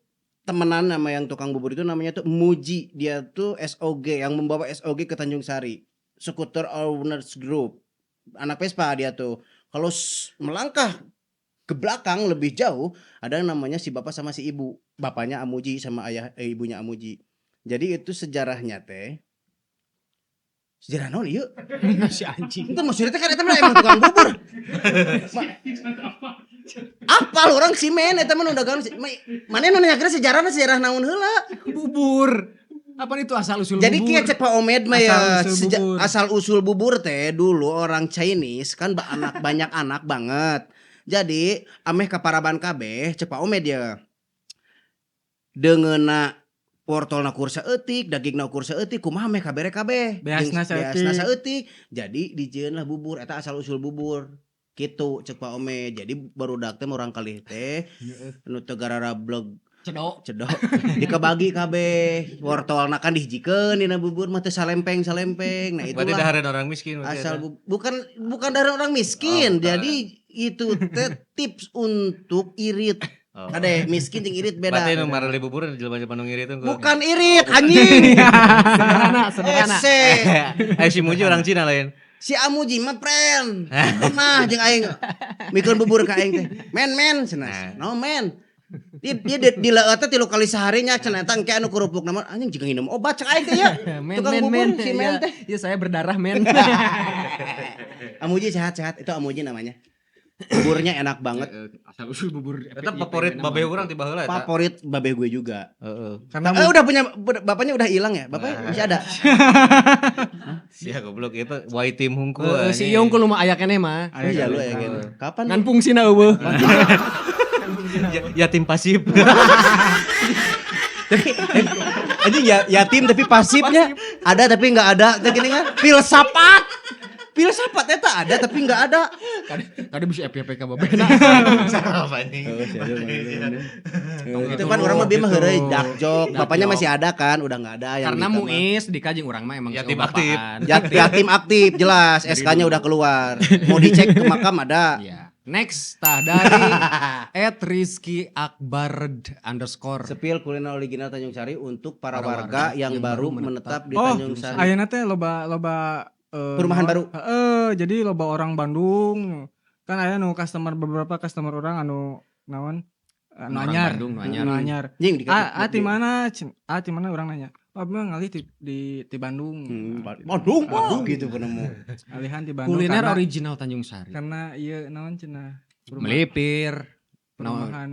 temenan sama yang tukang bubur itu, namanya tuh Muji. Dia tuh SOG yang membawa SOG ke Tanjung Sari. Scooter Owners Group. Anak Vespa dia tuh. Kalau melangkah ke belakang lebih jauh ada yang namanya si bapak sama si ibu. Bapaknya Amuji sama ayah ibunya Amuji. Jadi itu sejarahnya teh. Sejarah naon ieu? Si anjing. Itu maksudnya teh kan eta mah emang tukang bubur. Apal orang simen eta mah nu dagang mana nu nanyakeun sejarahna, sejarah naon heula. Bubur. Apa itu asal usul Jadi bubur? kieu cek Pak Omed mah ya, Asal usul bubur. Asal usul bubur teh dulu orang Chinese kan anak banyak anak banget. Jadi ameh kaparaban kabeh cek Pak Omed ya. Deungeunna wortelna ukur saeutik, dagingna ukur saeutik, kumaha meh kabere kabeh. Beasna Jeung saeutik. beasna saeutik. Jadi dijieun lah bubur eta asal usul bubur. Gitu cek Pak Omed. Jadi barudak teh urang kalih teh nu teu gararableg Cedok. cedok dikebagi kabeh, wortelna kan dihijikeun dina bubur mah teu salempeng-salempeng. Nah, Berarti itulah dahareun orang miskin berarti asal eta. bukan bukan dari orang miskin. Oh, bukan. Jadi itu teh tips untuk irit. Oh. Kade miskin jeung irit beda. Berarti nu mareli bubur jelema-jelema nu ngirit teh. Bukan irit anjing. Sederhana, sederhana. Ese. Eh, si Muji orang Cina lain. Si Amuji mah friend. Mah jeung aing mikeun bubur ka aing teh. Men men cenah. No men. Dia di leueut teh 3 kali sehari nya cenah, eta engke anu kerupuk nama anjing jeung nginum obat cek aing teh ya. Men, Tukang men, bubur men. si men Ya, teh. ya saya berdarah men. Amuji sehat-sehat, itu Amuji namanya. Buburnya enak banget. Asal usul bubur. Eta favorit babe urang ti baheula eta. Favorit babe gue juga. Heeh. Karena Eh, udah punya bapaknya udah hilang ya? Bapaknya masih ada. Sia goblok itu white team hungkul. Si Iung kudu mah aya keneh mah. Iya lu ya gitu. Kapan? Ngan fungsina eueuh. Yatim pasif. Anjing ya, yatim tapi pasifnya ada tapi nggak ada. Kayak gini kan filsafat. Filsafat eta ada tapi nggak ada. Kade bisa FYP ka babena. Apa anjing? Itu kan urang mah bieu mah heureuy dark joke. Dark Bapaknya joke. Masih ada kan, udah nggak ada yang Karena di kamar. Muis dikajing urang mah emang Yatim aktif. seubapaan. Yatim aktif jelas, Dari SK-nya dulu. Udah keluar. Mau dicek ke makam ada. Iya. Next, tah dari @RizkyAkbar_. Spill kuliner original Tanjung Sari untuk para, Para warga, warga yang, yang baru baru menetap di Oh, Tanjung Sari. Ayeuna teh loba loba Perumahan baru. Heeh, jadi loba orang Bandung. Kan aya nu customer, beberapa customer orang anu naon? Anu Orang anyar. Bandung, nu anyar. Nu anyar. Jing di Ah, ah ti mana? Cin? Ah ti mana urang nanya. Oh, abdi mah ngalih di Bandung. Bandung, Bandung gitu penemu. Alihan di Bandung Kuliner karena, original Tanjung Sari. Karena ieu naon cenah? Melipir. Naon? Perumahan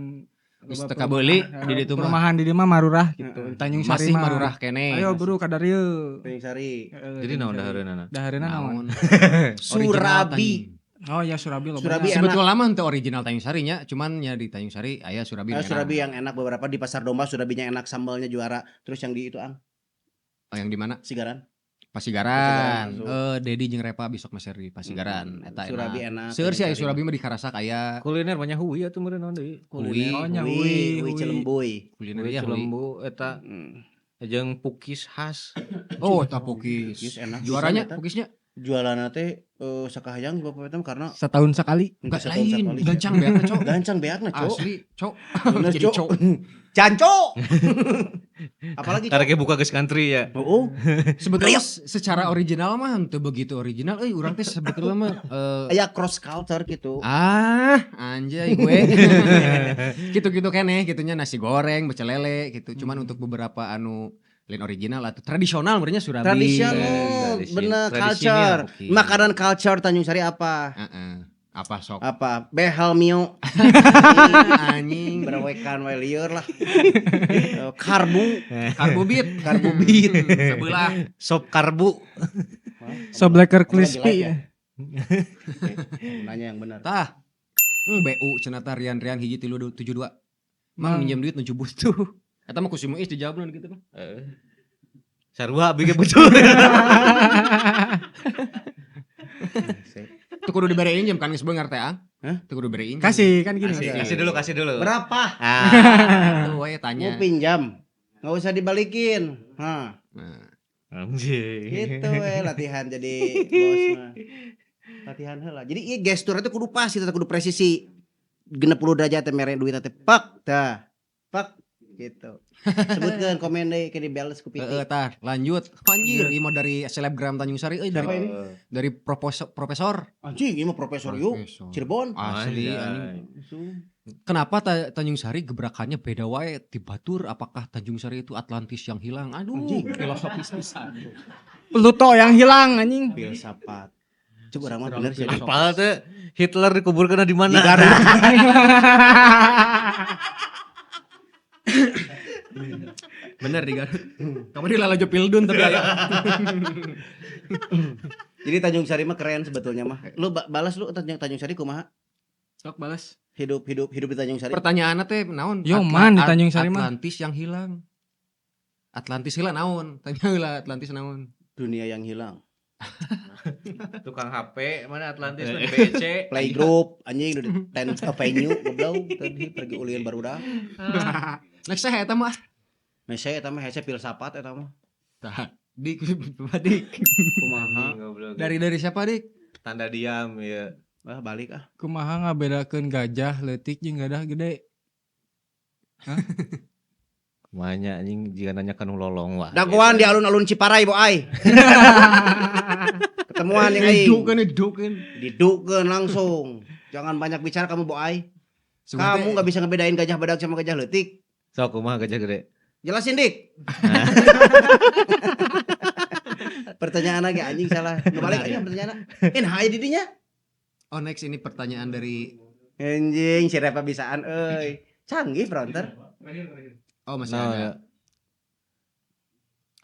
Geus loba teu kabeuli perumahan, di ditu mah. Perumahan di dieu mah marurah gitu. Tanjung Sari Masih mah. marurah keneh. Ayo buru kadarieu. Tanjung Sari. Heeh, Jadi naon Tanjung Sari. dahareunana? Dahareuna naon? Naon? Surabi. Oh ya, Surabi loba. Surabi enak. Sebetulnya mah henteu original Tanjung Sari nya, cuman nya di Tanjung Sari aya Surabi Eh, nu enak. surabi yang enak beberapa di Pasar Domba surabinya enak, sambalnya juara. Terus yang di itu ang Oh, yang di mana? Sigaran. Pasigaran. Pasigaran masuk. Eh, Dedi jeung Repa besok meser di Pasigaran. Eta enak. Surabi enak. Seueur sih aya Tanjung Sari. Surabi mah di Karasak aya. Kuliner banyak hui atuh meureun naon deui. Hui. Oh, nya Hui, hui, hui hui. Cilembuy. Kuliner Hui ya hui. Cilembu eta jeung pukis khas. Oh, eta pukis. Pukis enak. Juaranya Eta. pukisnya Jualan teh sakahayang Bapak eta karena Setahun sekali. enggak setahun lain, sekali. gancang beakna, Cok. Gancang beakna, Cok. Asli, Cok. Bener, Jadi Cok. Cok. Canco. Apalagi Cok? Karena buka geus ngantri ya. Oh, Sebetulnya secara original mah henteu begitu original euy, urang teh sebetulnya mah aya cross culture gitu. Ah, anjay gue. Gitu-gitu keneh gitunya nasi goreng, pecel lele gitu. Cuman untuk beberapa anu lain original atau tradisional merenya Surabi. Tradisional, Tradisi- bener tradisinya, culture. oke. Makanan culture Tanjung Sari apa? Heeh. Apa sok? Apa? Behel mio. Anjing. Berwekan we lieur lah. Karbu, Karbubit. karbubit. Sebelah. Sop karbu. Sobleker Kamu lagi crispy live ya. Nanya yang benar. Tah. BU cenah tah Rian-Rian 1 3 7 2. Mang Mang. minjem duit nu butuh. Eta mah ku si Muis dijawab gitu mah. Heeh. Sarua abdi ge butuh. Teu kudu dibere injem kan geus beungar teh ah. Hah? Teu kudu dibere injem. Kasih kan gini. Kasih, kasih dulu, kasih dulu. Berapa? Ah. Tuh we tanya. Mau pinjam? Nggak usah dibalikin. Hah, Nah. Anjing. gitu we latihan jadi bos mah. Latihan heula. Jadi ieu gestur itu kudu pas itu kudu presisi. 60 derajat teh mere duit teh pak tah. Pak gitu. Sebutkeun komen deui ke dibales ku Piti. Heeh tah, lanjut. Anjir, ieu mah dari selebgram Tanjung Sari euy, dari Siapa ini? dari profesor. Anjing, ini mah profesor yuk. Profesor. Cirebon. Asli Anjay. anjing. Kenapa Tanjung Sari gebrakannya beda wae di Batur? Apakah Tanjung Sari itu Atlantis yang hilang? Aduh, Anjing. filosofis pisan. Pluto yang hilang anjing. Filsafat. Coba urang mah bener sih. Apal teh Hitler dikuburkeun di Di mana? Garut. Bener di Garut. Kamu di Lalajo Pildun tapi aya. Jadi Tanjung Sari mah keren sebetulnya mah. Lu balas lu Tanjung Tanjung Sari kumaha? Sok balas. Hidup hidup hidup di Tanjung Sari. Pertanyaanna teh naon? Yo, man, di Tanjung Sari mah. Atlantis yang hilang. Atlantis heula naon? Tanya heula Atlantis naon? Dunia yang hilang. Tukang HP mana Atlantis mah di BC. Playgroup anjing udah di Tenth Avenue goblok tadi pergi ulin barudak. Next saya eta mah. Mese eta mah hese filsafat eta mah. Tah, Dik, Dik. Kumaha? Goblok. Dari siapa, Dik? Tanda diam ya. Wah, balik ah. Kumaha ngabedakeun gajah leutik jeung gadah gede? Kumanya anjing jika nanya kanu lolong wah. Dagoan di alun-alun Ciparai bo ai. Ketemuan yang aing. Didukeun, didukeun. Didukeun langsung. Jangan banyak bicara kamu bo ai. Kamu nggak bisa ngebedain gajah badak sama gajah leutik. Sok kumaha gajah gede? Jelasin, Dik. Pertanyaan lagi anjing salah. Ngebalik aja pertanyaan. In hai didinya. Oh, next ini pertanyaan dari Anjing, si Repa bisaan euy. Canggih pronter. Oh, masih Nah, ada. ya.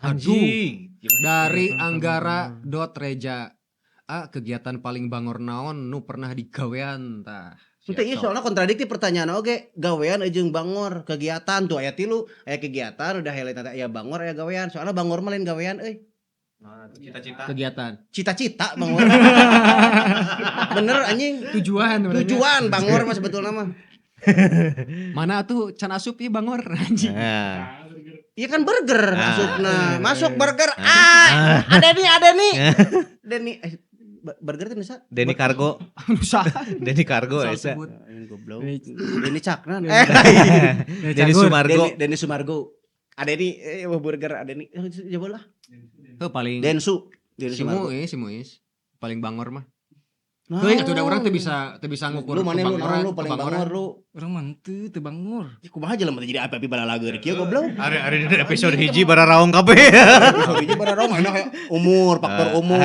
Aduh. Anjing. Gimana? Dari Anggara dot Reja. Ah, kegiatan paling bangor naon nu pernah digawean tah. Itu iya soalnya kontradiktif pertanyaan oge, gawean jeung bangor, kegiatan tuh aya tilu, aya kegiatan udah highlight aya bangor aya gawean. Soalnya bangor mah lain gawean euy. Cita-cita. Kegiatan. Cita-cita bangor. Bener anjing. Tujuan sebenarnya. Tujuan bangor mah sebetulnya mah. Mana tuh can asup ieu bangor anjing. Nah. Iya kan burger Ah. masukna. Masuk burger. Ah, ada nih, ada nih. Denny burger itu bisa. Denny Kargo, Nusa. Denny Kargo Salah eta. sebut. Anjing goblok. Denny Denny Caknan. Denny Cagur. Sumargo. Denny Sumargo. Ada nih burger ada nih. Coba lah. Heuh paling Densu. Denny si Sumargo. Muis, si Muis. Paling bangor mah. Nah. Heuh atuh da urang teu bisa ngukur Lu mana lu naon kebangoran, lu paling kebangoran. bangor lu. Urang mah henteu teu bangor. Ya, kumaha jelema teh jadi api-api balalager kieu goblok. Ari ari di episode hiji bararaong kabeh. Episode hiji bararaong enak kayak umur, faktor umur.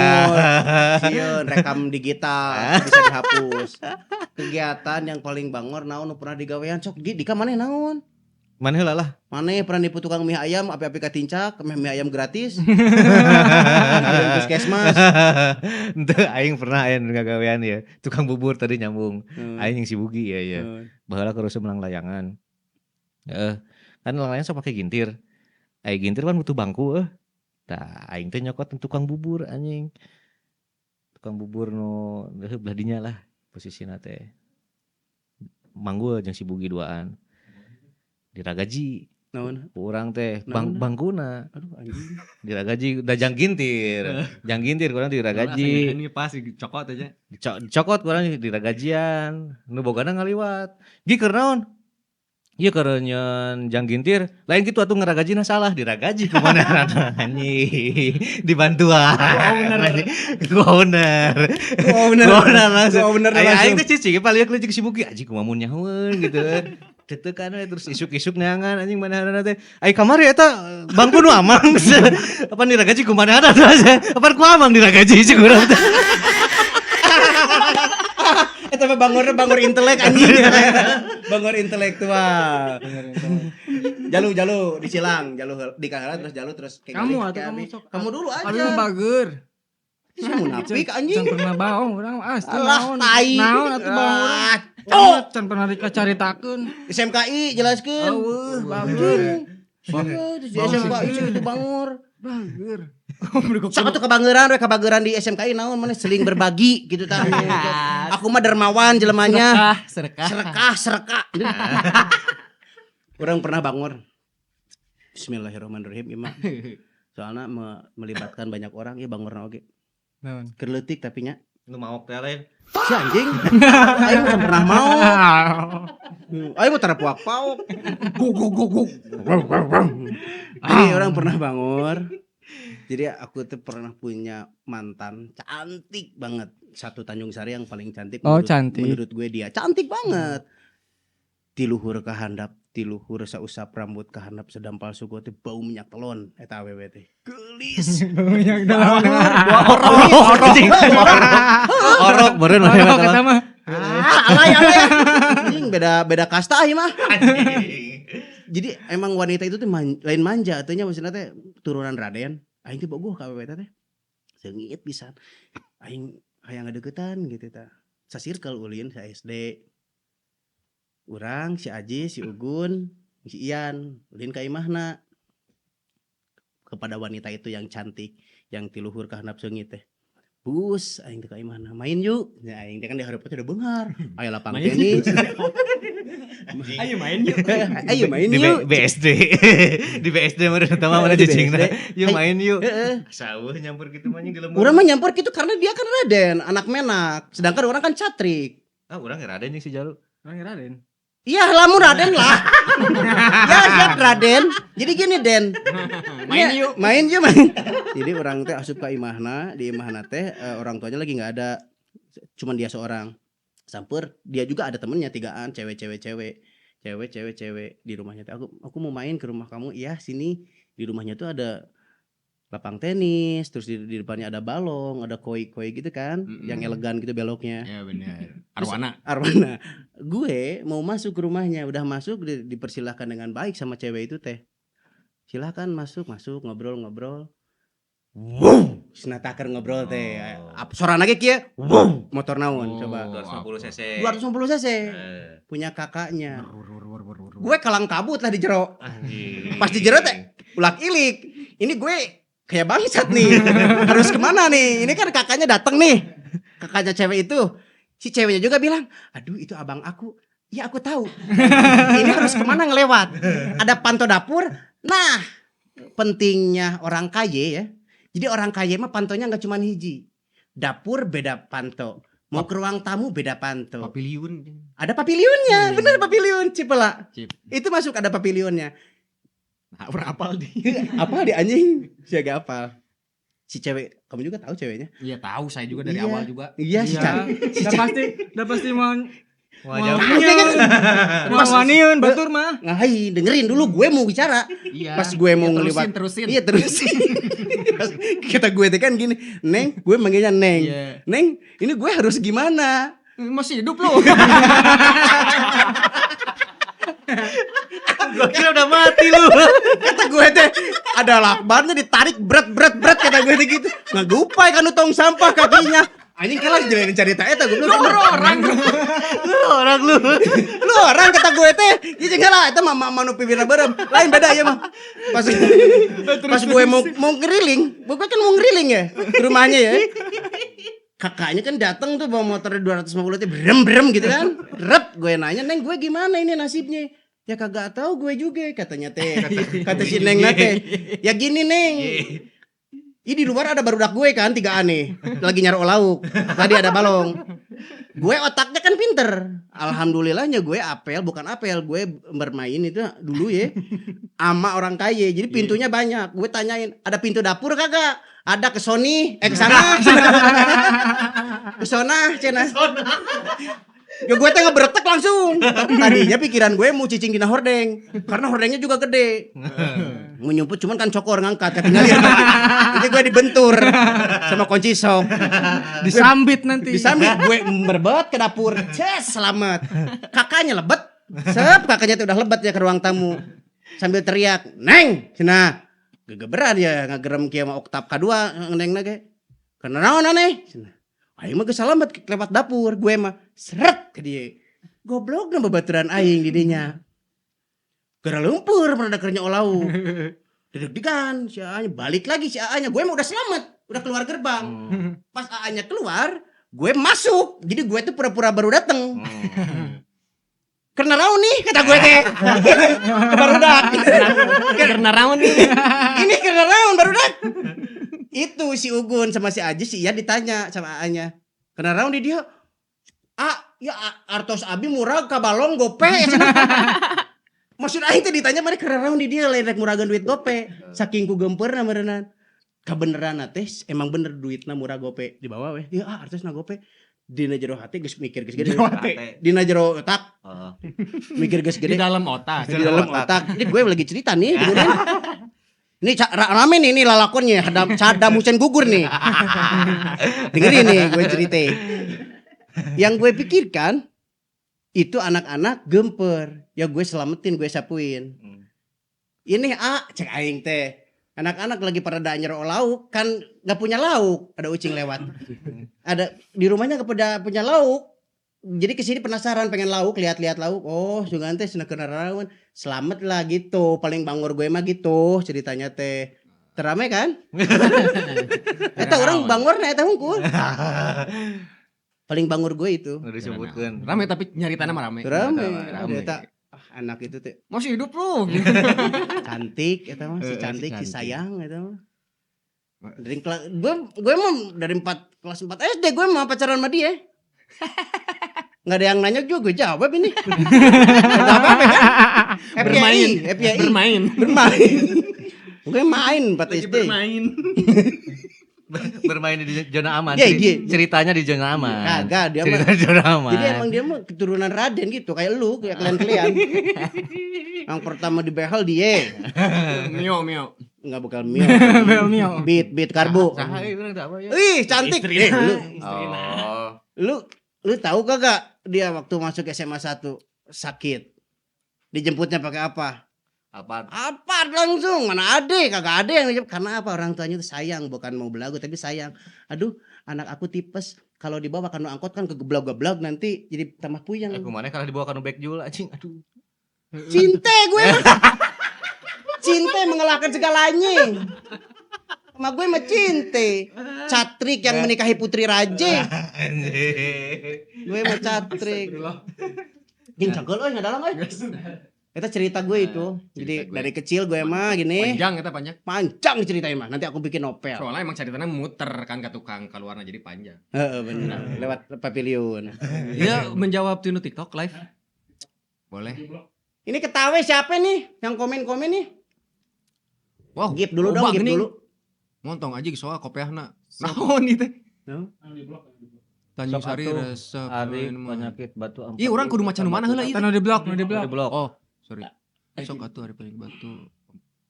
Sieun rekam digital bisa dihapus. Kegiatan yang paling bangor naon nu pernah digawean sok di dika maneh naon? Mana heula lah. Maneh pernah nipu tukang mie ayam api-api katincak, mie ayam gratis. Di puskesmas. Henteu aing pernah aya nu ngagawean ya. Tukang bubur tadi nyambung. Aing yang si Bugi ya ya. Baheula keur usum melang layangan. Heeh. Kan melang layangan sok pake gintir. Ai gintir kan butuh bangku euy. Tah aing teh nyokot tukang bubur anjing. Tukang bubur nu heuh belah dinya lah posisina teh. Manggul jeung si Bugi duaan. Diragaji Naon? ku urang teh Naon? bangkuna Aduh anjing. diragaji da jang gintir. Jang gintir kurang diragaji. Ini pas dicokot aja. Dicokot kurang diragajian. Nu bogana ngaliwat. Gi keur naon? Ieu keur nyeun jang gintir, lain kitu atuh ngeragajina salah, diragaji kumaha anjing. Dibantuan. Ku owner. Ku owner. Ku owner langsung. Ku owner Aing langsung. aing teh cicing paling jeung si Buki anjing kumaha mun nyahoeun gitu. Tetekan we terus isuk-isuk neangan anjing manehna teh. Ai kamari eta bangku nu amang. Apa diragaji kumaha Apa ku amang diragaji cik urang teh. Eta mah bangorna bangor intelek anjing. Bangor intelektual. Jalu jalu disilang, jalu dikahala terus jalu terus kayak Kamu gini, atuh kayak kamu Abi. sok. Kamu dulu Abi aja. mah bager. Si munafik anjing. Can pernah baong urang mah asli Alah naon. tai. Naon atuh baong urang. Ah, Urang mah can pernah dicaritakeun. SMKI jelaskeun. Eueuh, bager. Iya, terus di SMKI sih itu bangor. Bager. Sok atuh kabangeran we kabageran di SMKI naon maneh seling berbagi gitu tah. Aku mah dermawan jelemanya. Sedekah, Serekah, serekah. Orang pernah bangor. Bismillahirrahmanirrahim ieu mah. Soalnya melibatkan banyak orang ya bangorna oge. Naon? Keur leutik tapi nya. Nu maok teh lain. Si anjing. Aing mah pernah mau. Aing mah tara puak-pauk. Gug gug gug gug. Jadi orang pernah bangor. Jadi aku tuh pernah punya mantan cantik banget. Satu Tanjung Sari yang paling cantik. Oh, cantik. Menurut gue dia cantik banget. Tiluhur ke handap, tiluhur sausap rambut ke handap sedampal suku teh bau minyak telon eta awewe teh. Geulis. Minyak dalam. Orok anjing. Orok beureun Orok mah eta mah. Ah, alay alay. Anjing beda beda kasta ieu mah. Jadi emang wanita itu tuh lain manja atunya maksudnya teh turunan Raden. Aing teh bogoh ka awewe teh. Seungit pisan. Aing hayang ngadeukeutan gitu tah. Sasirkel ulin sa SD. Urang si Aji, si Ugun, si Ian, ulin ka imahna. Kepada wanita itu yang cantik, yang tiluhur ka handap seungit teh. Bus, aing teh ka imahna. Main yuk. Ya aing teh kan di hareupeun teh udah beunghar. Aya lapang Main tenis. Ayo main yuk. Ayo main Di yuk. BSD. Di BSD mah utama mana Di cicingna. BSD. Yuk main yuk. Heeh. Saweuh nyampur gitu mah anjing di lembur. Urang mah nyampur gitu karena dia kan Raden, anak menak. Sedangkan orang kan catrik. Ah urang ge Raden jeung si Jalu. Urang Raden. Iya, lamun Raden lah. Ya siap Raden. Jadi gini Den. Main Ya, yuk. Main yuk main. Jadi orang teh asup ka imahna, di imahna teh orang tuanya lagi nggak ada. Cuman dia seorang. Samper, dia juga ada temennya tigaan, cewek cewek cewek. Cewek cewek cewek di rumahnya teh. Aku mau main ke rumah kamu. Iya, sini. Di rumahnya tuh ada lapang tenis, terus di depannya ada balong, ada koi-koi gitu kan, Mm-mm. yang elegan gitu beloknya. Ya benar. Arwana. Arwana, gue mau masuk ke rumahnya, udah masuk dipersilahkan dengan baik sama cewek itu teh. Silahkan masuk, masuk ngobrol-ngobrol. Wow, senataker ngobrol teh. Oh. Sorana ge kieu, wow, motor naon Oh. coba. 250 cc. 250 cc Eh, punya kakaknya. Gue kalang kabut lah di jero. anjing. Pas di jero teh ulak ilik. Ini gue Kayak bangsat nih. Harus kemana nih? Ini kan kakaknya datang nih. Kakaknya cewek itu. Si ceweknya juga bilang, aduh itu abang aku. Ya aku tahu. Ini harus kemana ngelewat? Ada panto dapur. Nah, pentingnya orang kaya ya. Jadi orang kaya mah pantonya nggak cuma hiji. Dapur beda panto. Mau ke ruang tamu beda panto. Pavilion. Ada pavilionnya, bener pavilion Cipela. Cip. Itu masuk ada pavilionnya. Nah, urang apal di. Apa di anjing? Siaga apal. Si cewek, kamu juga tahu ceweknya? Iya tahu saya juga dari Iya. awal juga. Iya, si Iya. cantik. Udah pasti mau Mau jawab. mau waniun batur mah. Ngapain? Dengerin dulu gue mau bicara. Iya. Pas gue mau Iya, ngeliwat. terusin, terusin. Iya terusin. Pas kata gue teh kan gini, Neng, gue manggilnya Neng. Iya. Neng, ini gue harus gimana? Masih hidup lu. Gua kira udah mati lu. Kata gue teh ada lakbannya ditarik berat berat berat kata gue teh gitu. Ngagupai kan tong sampah kakinya. Anjing kalah jelasin cerita eta gue Lu orang. Lu orang lu. Lu orang kata gue teh, ieu jeung heula eta mah mama nu pibirna beureum. Lain beda ya mah. Pas pas gue mau mau ngeriling, gue kan mau ngeriling ya ke rumahnya ya. Kakaknya kan datang tuh bawa motor 250 teh brem-brem gitu kan. Rep gue nanya, "Neng, gue gimana ini nasibnya?" Ya kagak tahu gue juga katanya teh. Kata si Neng teh. Ya gini, Neng. Ini di luar ada barudak gue kan tiga aneh lagi nyari lauk. Tadi ada balong. Gue otaknya kan pinter. Alhamdulillahnya gue apel bukan apel, gue bermain itu dulu ya ama orang kaya. Jadi pintunya banyak. Gue tanyain, ada pintu dapur kagak? Ada ke Sony, ke sana. Ke sana, cenah. Ya gue teh ngeberetek langsung. Tadinya pikiran gue mau cicing dina hordeng karena hordengnya juga gede. Mau nyumput cuman kan cokor ngangkat ketinggalan. Itu gue dibentur sama kunci sok. Disambit nanti. Disambit gue merebet ke dapur. Ces, selamat. Kakaknya lebet. Sep, kakaknya tuh udah lebet ya ke ruang tamu. Sambil teriak, "Neng, cenah." Gegeberan ya ngagerem kieu mah oktav kadua neng ge. Karena naon aneh? Cenah. Aing mah geus salamet lewat dapur, gue mah seret ke dia. Goblok na babaturan aing di dinya. Gara lumpur pada kerja olau. Deg-degan si A-nya balik lagi si A-nya, gue mah udah selamat, udah keluar gerbang. Pas A-nya keluar, gue masuk. Jadi gue tuh pura-pura baru dateng. Karena raun nih kata gue teh. Ke barudak. Karena raun nih. Ini karena raun barudak. Itu si Ugun sama si Aji, si Ian ditanya sama A-nya. Karena raun di dia. A, ya artos abi murah ka balong gope. Maksud aing teh ditanya mana karena raun di dia lain rek murageun duit gope. Saking ku gempeurna meureunnan. Kabeneran teh emang bener duitna murah gope di bawah weh. Iya ah artosna gope. Dina jero hati geus mikir geus gede. Dina jero otak Oh. mikir geus Di gede. dalam otak. Di dalam otak. Ini gue lagi cerita nih, dengerin. Ini rame nih, ini lalakonnya Saddam Hussein gugur nih. Dengerin nih gue cerita. Yang gue pikirkan itu anak-anak gemper. Ya gue selamatin, gue sapuin. Ini A, cek aing teh. Anak-anak lagi pada nyero lauk kan nggak punya lauk, ada ucing lewat. Ada di rumahnya nggak punya lauk. Jadi kesini penasaran pengen lauk, lihat-lihat lauk. Oh, sugan teh cenah kena rawan. Selamat lah gitu. Paling bangor gue mah gitu ceritanya teh. Terame kan? Eta orang bangor na eta hungkul. Paling bangor gue itu. Udah disebutkeun. Rame tapi nyari tanah mah rame. Rame. Rame. Eta anak itu teh Masih hidup lu. cantik eta mah, si Si cantik, si cantik. sayang eta mah. Dari gue mah dari 4 kelas 4 SD gue mah pacaran sama dia. Nggak ada yang nanya juga gue jawab ini. Nggak apa-apa kan? Bermain. FYI. Bermain. Bermain. Gue main 4 Lagi SD. bermain. Bermain di zona aman. Iya, dia. Ceritanya di zona aman. Kagak, dia mah. Cerita di zona aman. Jadi emang dia mah keturunan Raden gitu, kayak lu, kayak kalian-kalian. Yang pertama di behel dia. Mio, Mio. Enggak bakal mio. Bel Mio. Beat beat karbo. Saha euy urang teh apa ya? Ih, cantik. Istri. Eh, lu Oh. lu lu tahu kagak dia waktu masuk SMA 1 sakit. Dijemputnya pakai apa? Apa? Apa langsung mana ada kagak ada yang dijemput. Karena apa orang tuanya tuh sayang bukan mau belagu tapi sayang. Aduh, anak aku tipes kalau dibawa kanu angkot kan kegeblok-geblok nanti jadi tambah puyeng. Aku mana kalau dibawa kanu backjul anjing aduh. Cinta gue mah. Cinta mengalahkan segalanya. Sama gue mah cinte. Catrik yang menikahi putri raja. Gue mah catrik. Jeung cangkeul euy ngadalang euy. Eta cerita gue itu. Jadi Cerita gue. dari kecil gue mah gini. Panjang eta panjang. Panjang ceritain mah. Nanti aku bikin novel. Soalnya emang ceritanya muter kan ke tukang keluarnya jadi panjang. Heeh bener. Lewat pavilion. Iya menjawab tinu TikTok live. Boleh. Ini ketawa siapa nih yang komen-komen nih? Wow. Gip dulu dong, loba gip geuning. dulu. Montong aja soal kopiahna. Naon ieu teh? Naon? Tanjung Sok Sari atuh, resep. Ari main mah. penyakit batu empedu. Ih, urang kudu maca nu mana heula ieu teh? Eta nu di blok, nu di Nu blok. di blok. Oh, sorry. Sok atuh ari penyakit batu.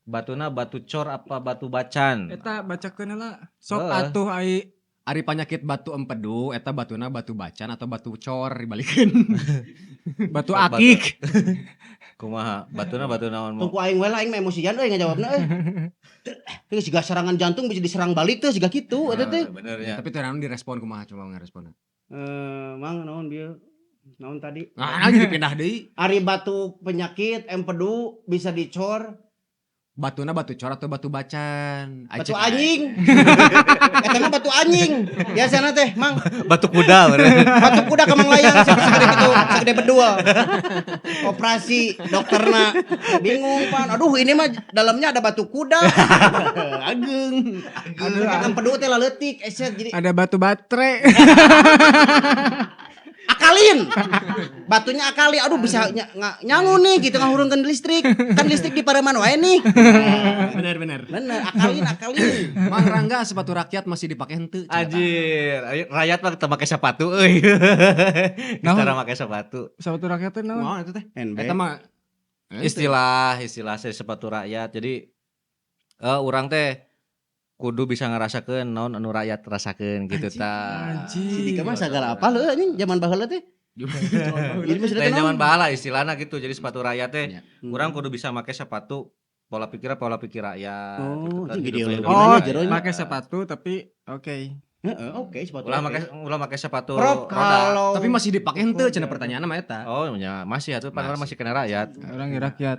Batuna batu cor apa batu bacan? Eta bacakeun heula. Sok Heeh. atuh ai Ari penyakit batu empedu eta batuna batu bacan atau batu cor dibalikeun. batu Sok batu. akik. Kumaha? Batuna batu naon mau? Tunggu aing we lah aing mah emosian euy ngajawabna euy. Teh siga serangan jantung bisa diserang balik teh siga kitu eta teh. Bener ya. Tapi teh naon direspon kumaha coba ngaresponna. Eh, mang naon bieu? Naon tadi? Nah, jadi pindah deui. Ari batu penyakit empedu bisa dicor, Batuna batu cor atau batu bacan? batu Acek. anjing. Eta mah batu anjing. Biasana teh, Mang. Batu kuda bener. Batu kuda ke Mang Layang segede gitu, segede bedul. Operasi dokterna bingung pan. Aduh, ini mah dalamnya ada batu kuda. Ageng. Aduh, empedu teh laletik eset jadi Ada batu baterai. akalin. Batunya akali. Aduh bisa nyangu nih gitu ngahurungkeun listrik. Kan listrik di pareman wae nih. Bener bener. Bener, akalin akalin. Mang Rangga sepatu rakyat masih dipakai henteu. cenah. Anjir, ayo, rakyat mah teu make sepatu euy. Naon? Cara make sepatu. Sepatu rakyat teh naon? Naon eta teh? NB. Eta mah Istilah, istilah saya sepatu rakyat. Jadi urang teh kudu bisa ngerasakeun naon anu rakyat rasakeun gitu tah. Si Anjing. Dika mah sagala apa leuh anjing zaman baheula teh. Jadi maksudnya Lain teh zaman naon? bahala istilahna gitu. Jadi sepatu rakyat teh Iya. urang kudu bisa make sepatu pola pikir rakyat Oh, gitu kan. itu Hidup ideologi hidup Oh, nanya jeronya. pakai sepatu tapi oke. Heeh, oke sepatu. Ulah oke. make ulah make sepatu Prop roda. kalau Tapi masih dipakai henteu cenah pertanyaan mah eta. Oh, ya, masih atuh pan urang masih kena rakyat. Orang rakyat.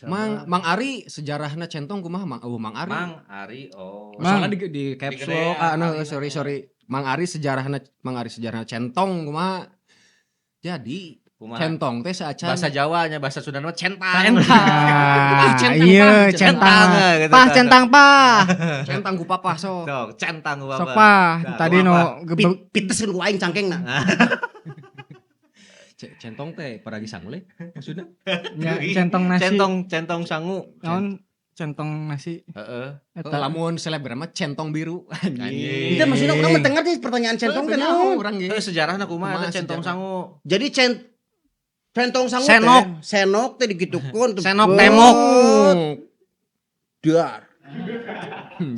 Mang Mang Ari sejarahna centong kumaha Mang? Oh, Mang Ari. Mang Ari oh. Mang. Soalnya di caps lock. Digedean, Ah, no, Ari sorry na. sorry. Mang Ari sejarahna centong kumaha? Jadi Kumaha? centong teh saacan Bahasa Jawanya, bahasa Sunda mah centang. Centang. Ah, centang, iya, Pak. centang. gitu, Pah, tah. centang, pah. Centang ku papa sok. Sok, centang ku Sok bapak. pah. Nah, Tadi kumaha, no Piteskeun ku aing cangkengna. Centong teh paragi sangu le maksudna. nya, centong nasi. Centong, centong sangu. Naon centong nasi. Heeh. Eta. Lamun selebgram mah centong biru. Anjing. Itu maksudnya urang mah teu ngerti pertanyaan centong teh naon. Urang ge. Heuh, sejarahna kumaha Kumaha eta centong sejarah? sangu? Jadi centong sangu Senok. teh, senok teh digitukeun teh. Senok temok. Dar.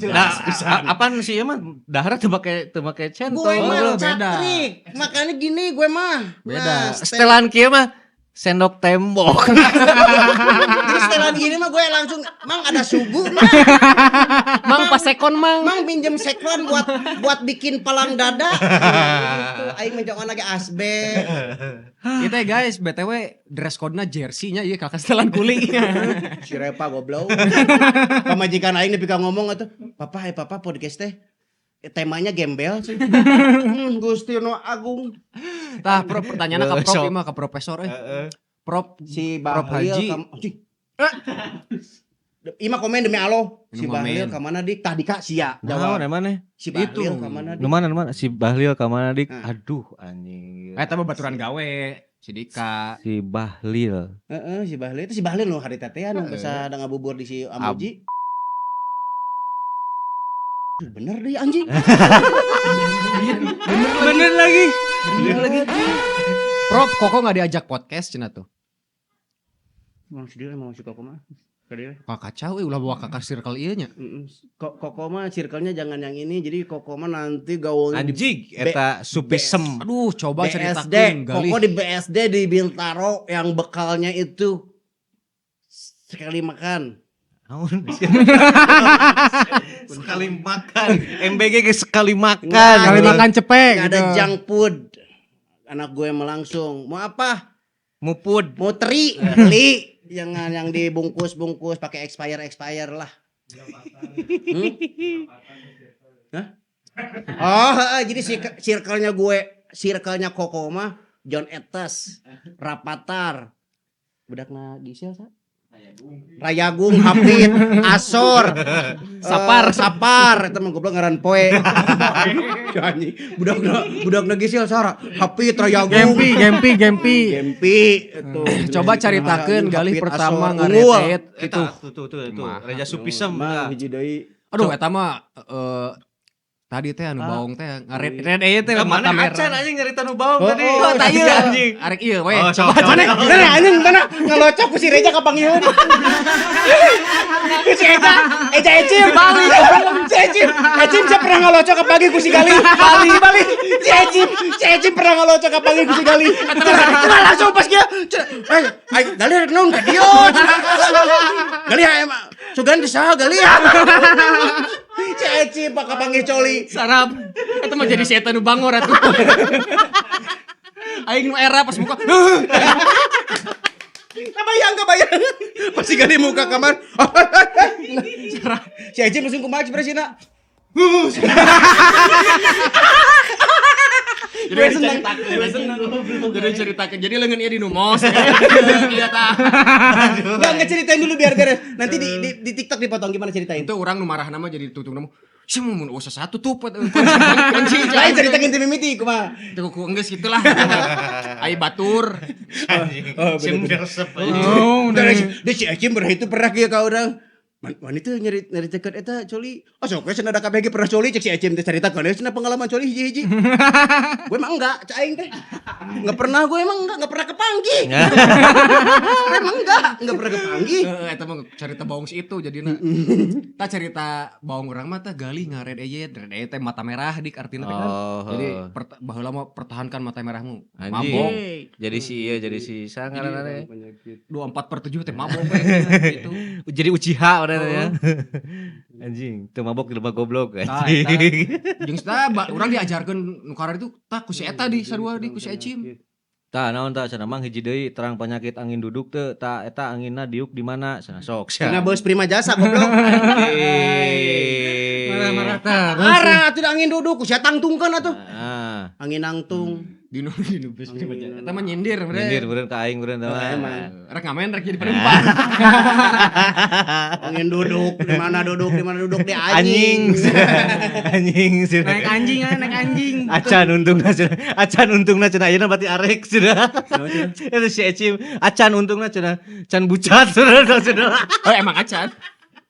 Nah, apaan sih emang dahar teu make centong. Gue mah Oh, beda. catrik. Makanya gini gue mah. Beda. Nah, Setelan kieu mah sendok tembok. Jadi setelan gini mah gue langsung, Mang ada sugu mah. Mang pasekon mang. Mang pinjem sekon buat buat bikin palang dada. Gitu. Aing menjauhan lagi asbek. Itu ya guys, BTW dress code-na jersey-nya ieu kakak setelan kuli. Si Repa goblok. Pamajikan aing nepi ka ngomong atuh, "Papa, hai papa podcast teh temanya gembel sih." Gusti nu agung. Tah, Prof, pertanyaannya ke Prof Sok. ieu mah ke profesor eh. Prof Si Prof Bahlil Haji. anjing. Ima komen demi Allah. Si Ini Bahlil komen. ka mana dik? Tah dika sia. Naon Jawab. emang Si Bahlil Itu. ka mana dik? Nu mana nu mana si Bahlil ka mana dik? Nah. Aduh anjing. Eta mah baturan gawe, si Dika. Si Bahlil. Heeh, si Bahlil itu si Bahlil nu hari teh nu bisa ada ngabubur di si Amuji. Aduh, bener deh anjing. Bener lagi. Bener lagi. Prof, Koko nggak diajak podcast cenah tuh. Emang sedih emang si Koko mah. Sedih. Wah kacau euy ulah bawa kakak circle ieu nya. Mm-mm. Koko mah circle-nya jangan yang ini. Jadi Koko mah nanti gaulnya di Anjing eta supisem. Aduh, coba BSD. ceritakeun galih. Koko di BSD di Bintaro yang bekalnya itu sekali makan. Naon? Sekali makan. MBG ge sekali makan. Nggak Kali ada. makan cepek Nggak ada gitu. junk food. Anak gue melangsung. Mau apa? Mupud. Mau teri, beli. Jangan yang dibungkus-bungkus pakai expire expire lah. Hmm? Hah? Oh, heeh, jadi circle-nya gue, circle-nya Koko mah John Etes, Rapatar. Budakna Gisel sa? Rayagung, Hapit, Asor, Sapar. Sapar, eta mah goblok ngaran poe. Anjing, budakna budakna Gisel Sara, Hapit, Rayagung. Gempi, Gempi, Gempi. Gempi itu. Coba caritakeun Galih Hapit, pertama Asor, Unggul. ngaret itu. Tuh tuh tuh tuh. Mah. Reja Supisem. Mah hiji deui. Aduh eta mah tadi teh anu Ah. baong teh ngaret red ieu teh mata Mana merah. acan anjing nyarita nu baong Oh, tadi. oh, tah ieu. Anjing. Arek ieu we. Oh, sok, sok. Mana, mana anjing mana ngelocok ku si Reja kapanggiheun. Ku si Eja, Eja Ecim, Bali. Si Ecim, Ecim saya pernah ngelocok kapanggih ku si Gali. Bali, Bali. Si Ecim, si Ecim pernah ngelocok kapanggih ku si Gali. Cenah langsung pas dia, cenah, eh, ai Gali rek naon ka dieu. Gali emang sugan di saha Gali ya. Si Ecim pak kapanggih coli. Sarap. Eta mah jadi si eta nu bangor atuh. Aing nu era pas muka. Kebayang, kebayang. Pasti Gali muka kamar. Si Ecim langsung kumaha ekspresina. Jadi ceritakeun. Jadi ceritakeun. Jadi leungeun ieu di nu mos. Iya tah. Enggak ceritain dulu biar beres. Nanti di TikTok dipotong gimana ceritain. Itu orang nu marah nama jadi tutung nama. Si mun usah satu tuh kunci. Lain ceritakeun ti mimiti kumaha. Itu ku enggeus gitulah. Ai batur. Oh, Sim resep anjing. Oh, udah. Dia si Ecim pernah itu pernah kieu ka urang. Man itu nyeri nyeritakeun eta coli. Oh sok we cenah da kabeh ge pernah coli cek si Ecim teh caritakeun we cenah pengalaman coli hiji-hiji. Gue emang enggak, cek aing teh. Enggak pernah gue emang enggak pernah kepanggih. Gue emang enggak pernah kepanggih. Heeh, eta mah cerita baong si itu jadina. Tah cerita baong urang mah tah Galih ngared eyet, red eyet teh mata merah dik artina teh kan. Oh, Jadi heeh. baheula mah pertahankan mata merahmu. Anjing. Mabok. Jadi si iya jadi si sa ngaranna teh. 24/7 teh mabok we gitu. Jadi Uchiha udah ya. Anjing, teu mabok jelema goblok Tah, anjing. Jeung tah urang diajarkeun nu karar itu tah ku si eta di sarua di ku si Ecim. Tah naon tah cenah mang hiji deui terang penyakit angin duduk teu tah eta anginna diuk di mana cenah sok sia. Cenah beus prima jasa goblok. Anjing. Marah-marah terus. Marah atuh angin duduk ku sia tangtungkeun atuh. Ah, Angin nangtung. Di nu di nu beus prima jasa. Eta mah nyindir bre. nyindir beureun ka aing beureun tah mah. Emang. Rek ngamen rek jadi penumpang. Angin duduk di mana duduk di mana duduk di Anjing. anjing. Anjing Naik anjing ah, naik anjing. Acan untungna cenah. Acan untungna cenah ayeuna berarti arek cenah. Eta si Ecim acan untungna cenah. Can bucat cenah cenah. Oh emang acan.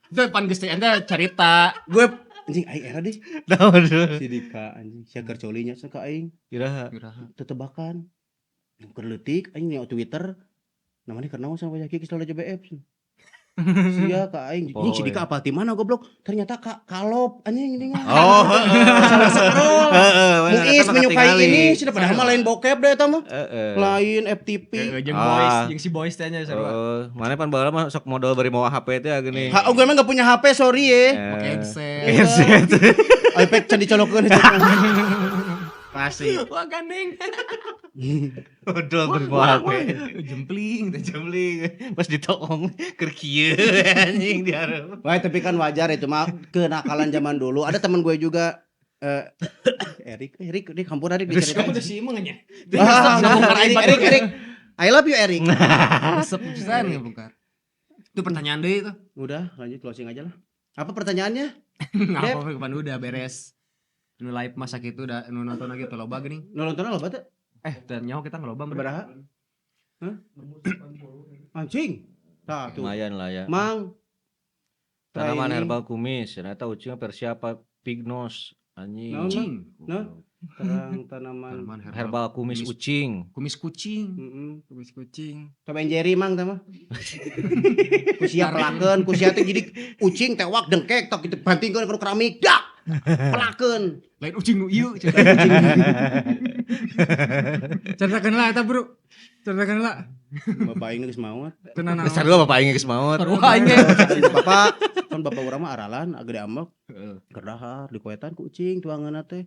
Itu pan geus teh ente cerita. Gue anjing aing era deh. Naon. Si Dika anjing sia keur colinya cenah ka aing Iraha. tetebakan. Keur leutik aing nengok Twitter. Namanya keur naon sama Yaki geus selalu JBF. Sia ka aing anjing si Dika apal ti mana goblok. Ternyata ka kalop anjing ini mah. Oh, Salah scroll. heeh. bener, Muis eta mah menyukai katingali. ini sudah padahal mah lain bokep deh eta mah. Heeh. Lain FTP. Jeung Ah. boys, jeung si boys teh nya sarua. Oh, mana pan baheula mah sok modal bari mawa HP teh geuning. Ha, oh, gue emang gak punya HP, sorry ya. Pakai headset. Headset. iPad can dicolokeun. Pasti. Wah gandeng. Modal bari mawa HP. Jempling teh. Jemling pas ditoong keur kieu anjing di hareup. Wah, tapi kan wajar itu mah kenakalan zaman dulu. Ada teman gue juga Erik, Erik, Erik, hampura Erik diceritain. Kamu tuh si Imeng nya. Ah, Ngebongkar aib Erik, Erik, Erik. I love you Erik. Resep pisan ngebongkar. Itu pertanyaan deui itu. Udah, lanjut closing aja lah. Apa pertanyaannya? Enggak apa-apa kapan udah beres. Nu live masa kitu udah nu nonton lagi teu loba geuning. Nu nonton loba teh? Eh, dan nyaho kita ngeloba bre. Beraha? Hah? Anjing. Tah tuh. Lumayan lah ya. Mang. Tanaman Training. herbal kumis, ternyata ucingnya versi apa? Pignos, anjing. Naon, Ucing. Naon? Terang tanaman. Tanaman herbal. Herbal kumis Kumis. ucing. Kumis kucing. Heeh. Kumis kucing. Tom and Jerry mang teh mah. Kusia pelakeun, kusia teh jadi ucing tewak dengkek tok gitu bantingkeun ke keramik. Dak. Pelakeun. Lain ucing nu ieu. Ceritakeun lah eta, Bro. Ceritakeun lah. Bapak aing geus maot. Tenang naon. Sarua bapak aing geus maot. Sarua aing ge. Bapak kan bapak urang mah aralan gede ambek. Keur dahar dikuetan ku ucing tuanganna teh.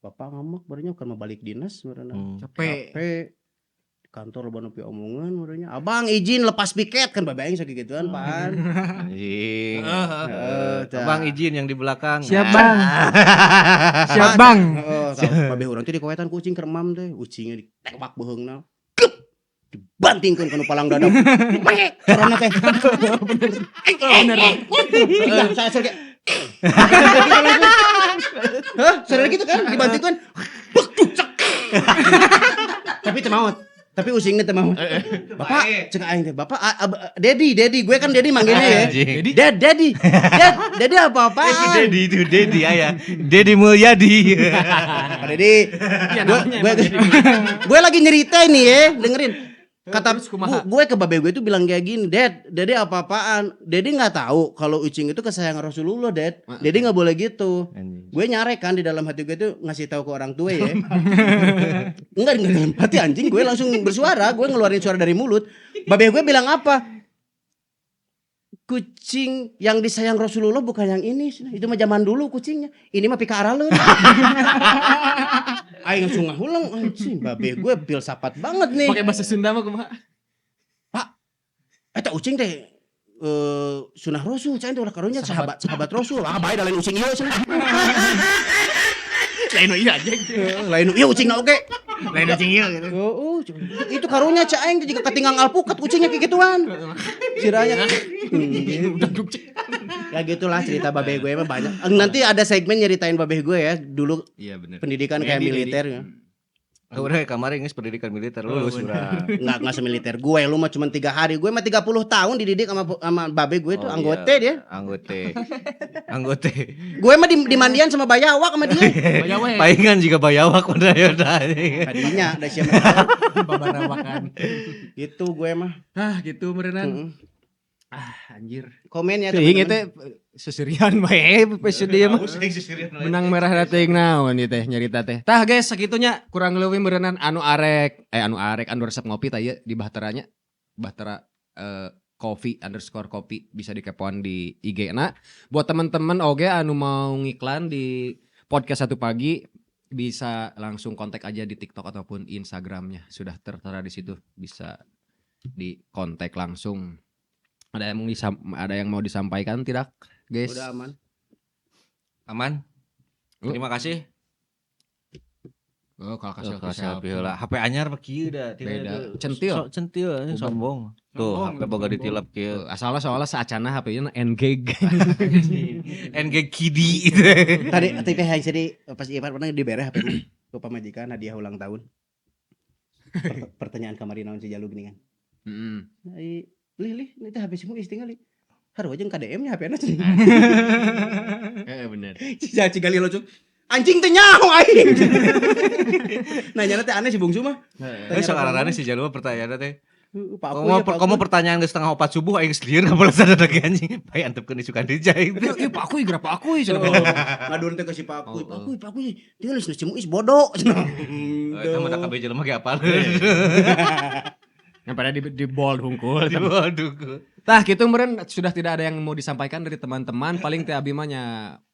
Bapak ngambek barunya keur mah balik dinas meureunna. Hmm. Capek. Capek. Kantor loba nu omongan meureunnya. Abang izin lepas piket kan babe aing sakigituan pan. Anjing. Heeh, tah. Abang izin yang di belakang. Siap, Bang. Siap, Bang. Heeh, tah, babe urang teh dikoetan ku ucing keur emam teh, ucingnya ditewak beuheungna. Gep! Dibantingkeun kana palang dada. Mek! Corona teh. Bener. Bener. Saya kayak hah, sadar gitu kan dibantingkeun. Bek tuh cek. Tapi teu maot. Tapi usingnya teu maot. Bapak, cek aing teh, Bapak Dedi, Dedi, gue kan Dedi manggilnya ya. Anjing. Ded, Dedi. Ded, Dedi apa-apaan? Itu Dedi, itu Dedi aya. Dedi Mulyadi. Pak Dedi. Gue lagi nyerita ini ya, dengerin. Kata gue ke babe gue itu bilang kayak gini, Ded, Dede apa-apaan? Dede nggak tahu kalau ucing itu kesayangan Rasulullah, Ded. Dede nggak boleh gitu. Gue nyarek kan di dalam hati gue itu ngasih tahu ke orang tua ya. Enggak dalam hati anjing, gue langsung bersuara, gue ngeluarin suara dari mulut. Babe gue bilang apa? Kucing yang disayang Rasulullah bukan yang ini, itu mah zaman dulu kucingnya. Ini mah pika araleun. Aing langsung ngahuleng anjing, babe gue filsafat banget nih. Pakai bahasa Sunda mah kumaha? Pak, eta ucing teh sunah Rasul, cai teh ulah karunya sahabat Rasul. Ah bae da lain ucing ieu cenah. Lain ieu anjing. Lain ieu ucingna oge. Lain ucing ieu gitu. Heeh, itu karunya cai aing teh jiga katinggang alpukat ucingnya kayak gituan. Siranya. Ya gitulah cerita babe gue mah banyak. Nanti ada segmen nyeritain babe gue ya dulu. Iya, bener. Pendidikan kayak militer ya. Udah kemarin geus pendidikan militer lulus urang. Enggak semiliter gue, lu mah cuma 3 hari. Gue mah 30 tahun dididik sama babe gue tuh, anggota iya, dia. Anggote. Gue mah dimandian sama bayawak sama dia. Bayawak. Palingan juga bayawak udah ya udah. Tadinya da sia mah babarawakan. Gitu gue mah. Ah, gitu meureunan. Ah, anjir. Komen ya teman-teman. Teh seserian bae episode ieu mah. Benang merah teuing naon ieu teh nyarita teh. Tah guys, sakitunya kurang leuwih meureunnan anu arek anu resep ngopi tah ieu di Bahteranya. Bahtera coffee _kopi bisa dikepoan di IG-na. Buat teman-teman oge anu mau ngiklan di podcast 1 Pagi bisa langsung kontak aja di TikTok ataupun Instagramnya. Sudah tertera di situ, bisa di kontak langsung. Ada yang mau disampaikan tidak, guys? Udah aman. Aman. Terima kasih. Oh, kalau kasih selfie heula. HP anyar mah kieu da. Beda. Centil. Centil sombong. Tuh, HP boga ditilep kieu. Asalna soalnya saacana HP-nya NG. NG Kidi itu. Tadi teh hayang sedih pas ieu pernah dibere HP ku pamajikan hadiah ulang tahun. Pertanyaan kamari naon si Jalu geuningan. Heeh. Lih, ini teh HP si Muis tinggal. Haru aja KDM-nya HP-na cenah. Heeh bener. Cigali langsung anjing teh nyaho aing. Nanyana teh aneh si bungsu mah. Heeh, sok ararane si Jalu mah pertanyaanna teh. Komo pertanyaan geus 3:30 subuh aing geus lieur ngabalesan lagi anjing. Bae antepkeun isukan deui aing. Ieu Pak Akuy, geura Pak Akuy cenah. Ngadun teh ke si Pak Akuy. Pak Akuy, tinggal si Muis bodoh cenah. Eta mah da kabeh jelema ge apal. Yang pada di bold hungkul. Di bold hungkul. Tah gitu meureun sudah tidak ada yang mau disampaikan dari teman-teman. Paling teh abi mah nya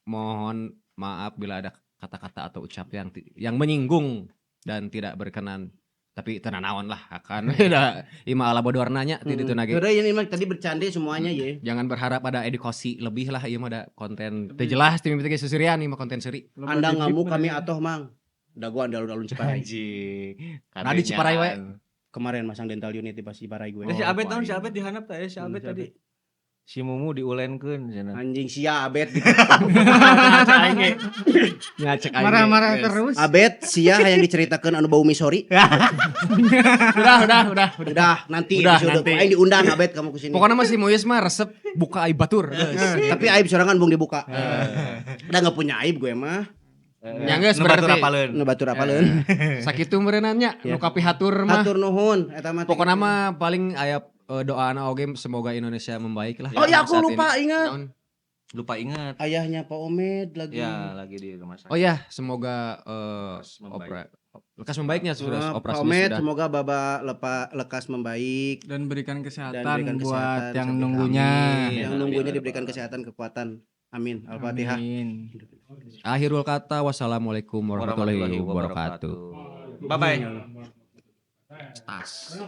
mohon maaf bila ada kata-kata atau ucap yang menyinggung dan tidak berkenan. Tapi teu nanaon lah akan da imah ala bodorna nya ti ditu nage. Udah ini mah tadi bercanda semuanya ye. Jangan berharap ada edukasi lebih lah ieu mah ada konten teu jelas ti mimiti ge seserian ieu mah konten seuri. Anda ngamuk kami atoh mang. Dagoan alun-alun Ciparai. Anjing. Nah di Ciparai wae. Kemarin masang dental unit di pas Ciparai gue. Si Abed tahun si Abed dihanap teh si Abed tadi. Si Mumu diulenkeun cenah. Anjing sia Abed. Ngacek aing. Marah-marah terus. Abed sia yang diceritakeun anu bau misori. Udah. Nanti udah, episode nanti. Aing diundang Abed kamu ke sini. Pokoknya mah si Muis mah resep buka aib batur. Tapi aib sorangan bung dibuka. Udah enggak punya aib gue mah. Nya geus berarti nu batur apaleun. Sakitu meureunannya nu kapihatur mah. Hatur nuhun eta mah. Pokona mah paling aya doana oge semoga Indonesia membaik lah. Oh ya aku lupa ingat. Lupa ingat. Ayahnya Pak Omed lagi. Ya, lagi di rumah sakit. Oh ya, semoga lekas membaiknya sudah operasinya Pak Omed, sudah. Semoga Baba lekas membaik dan berikan kesehatan, buat yang nunggunya. Yang nunggunya diberikan kesehatan, kekuatan. Amin. Al-Fatihah. Amin. Akhirul kata, wassalamualaikum warahmatullahi wabarakatuh. Bye bye. Tas.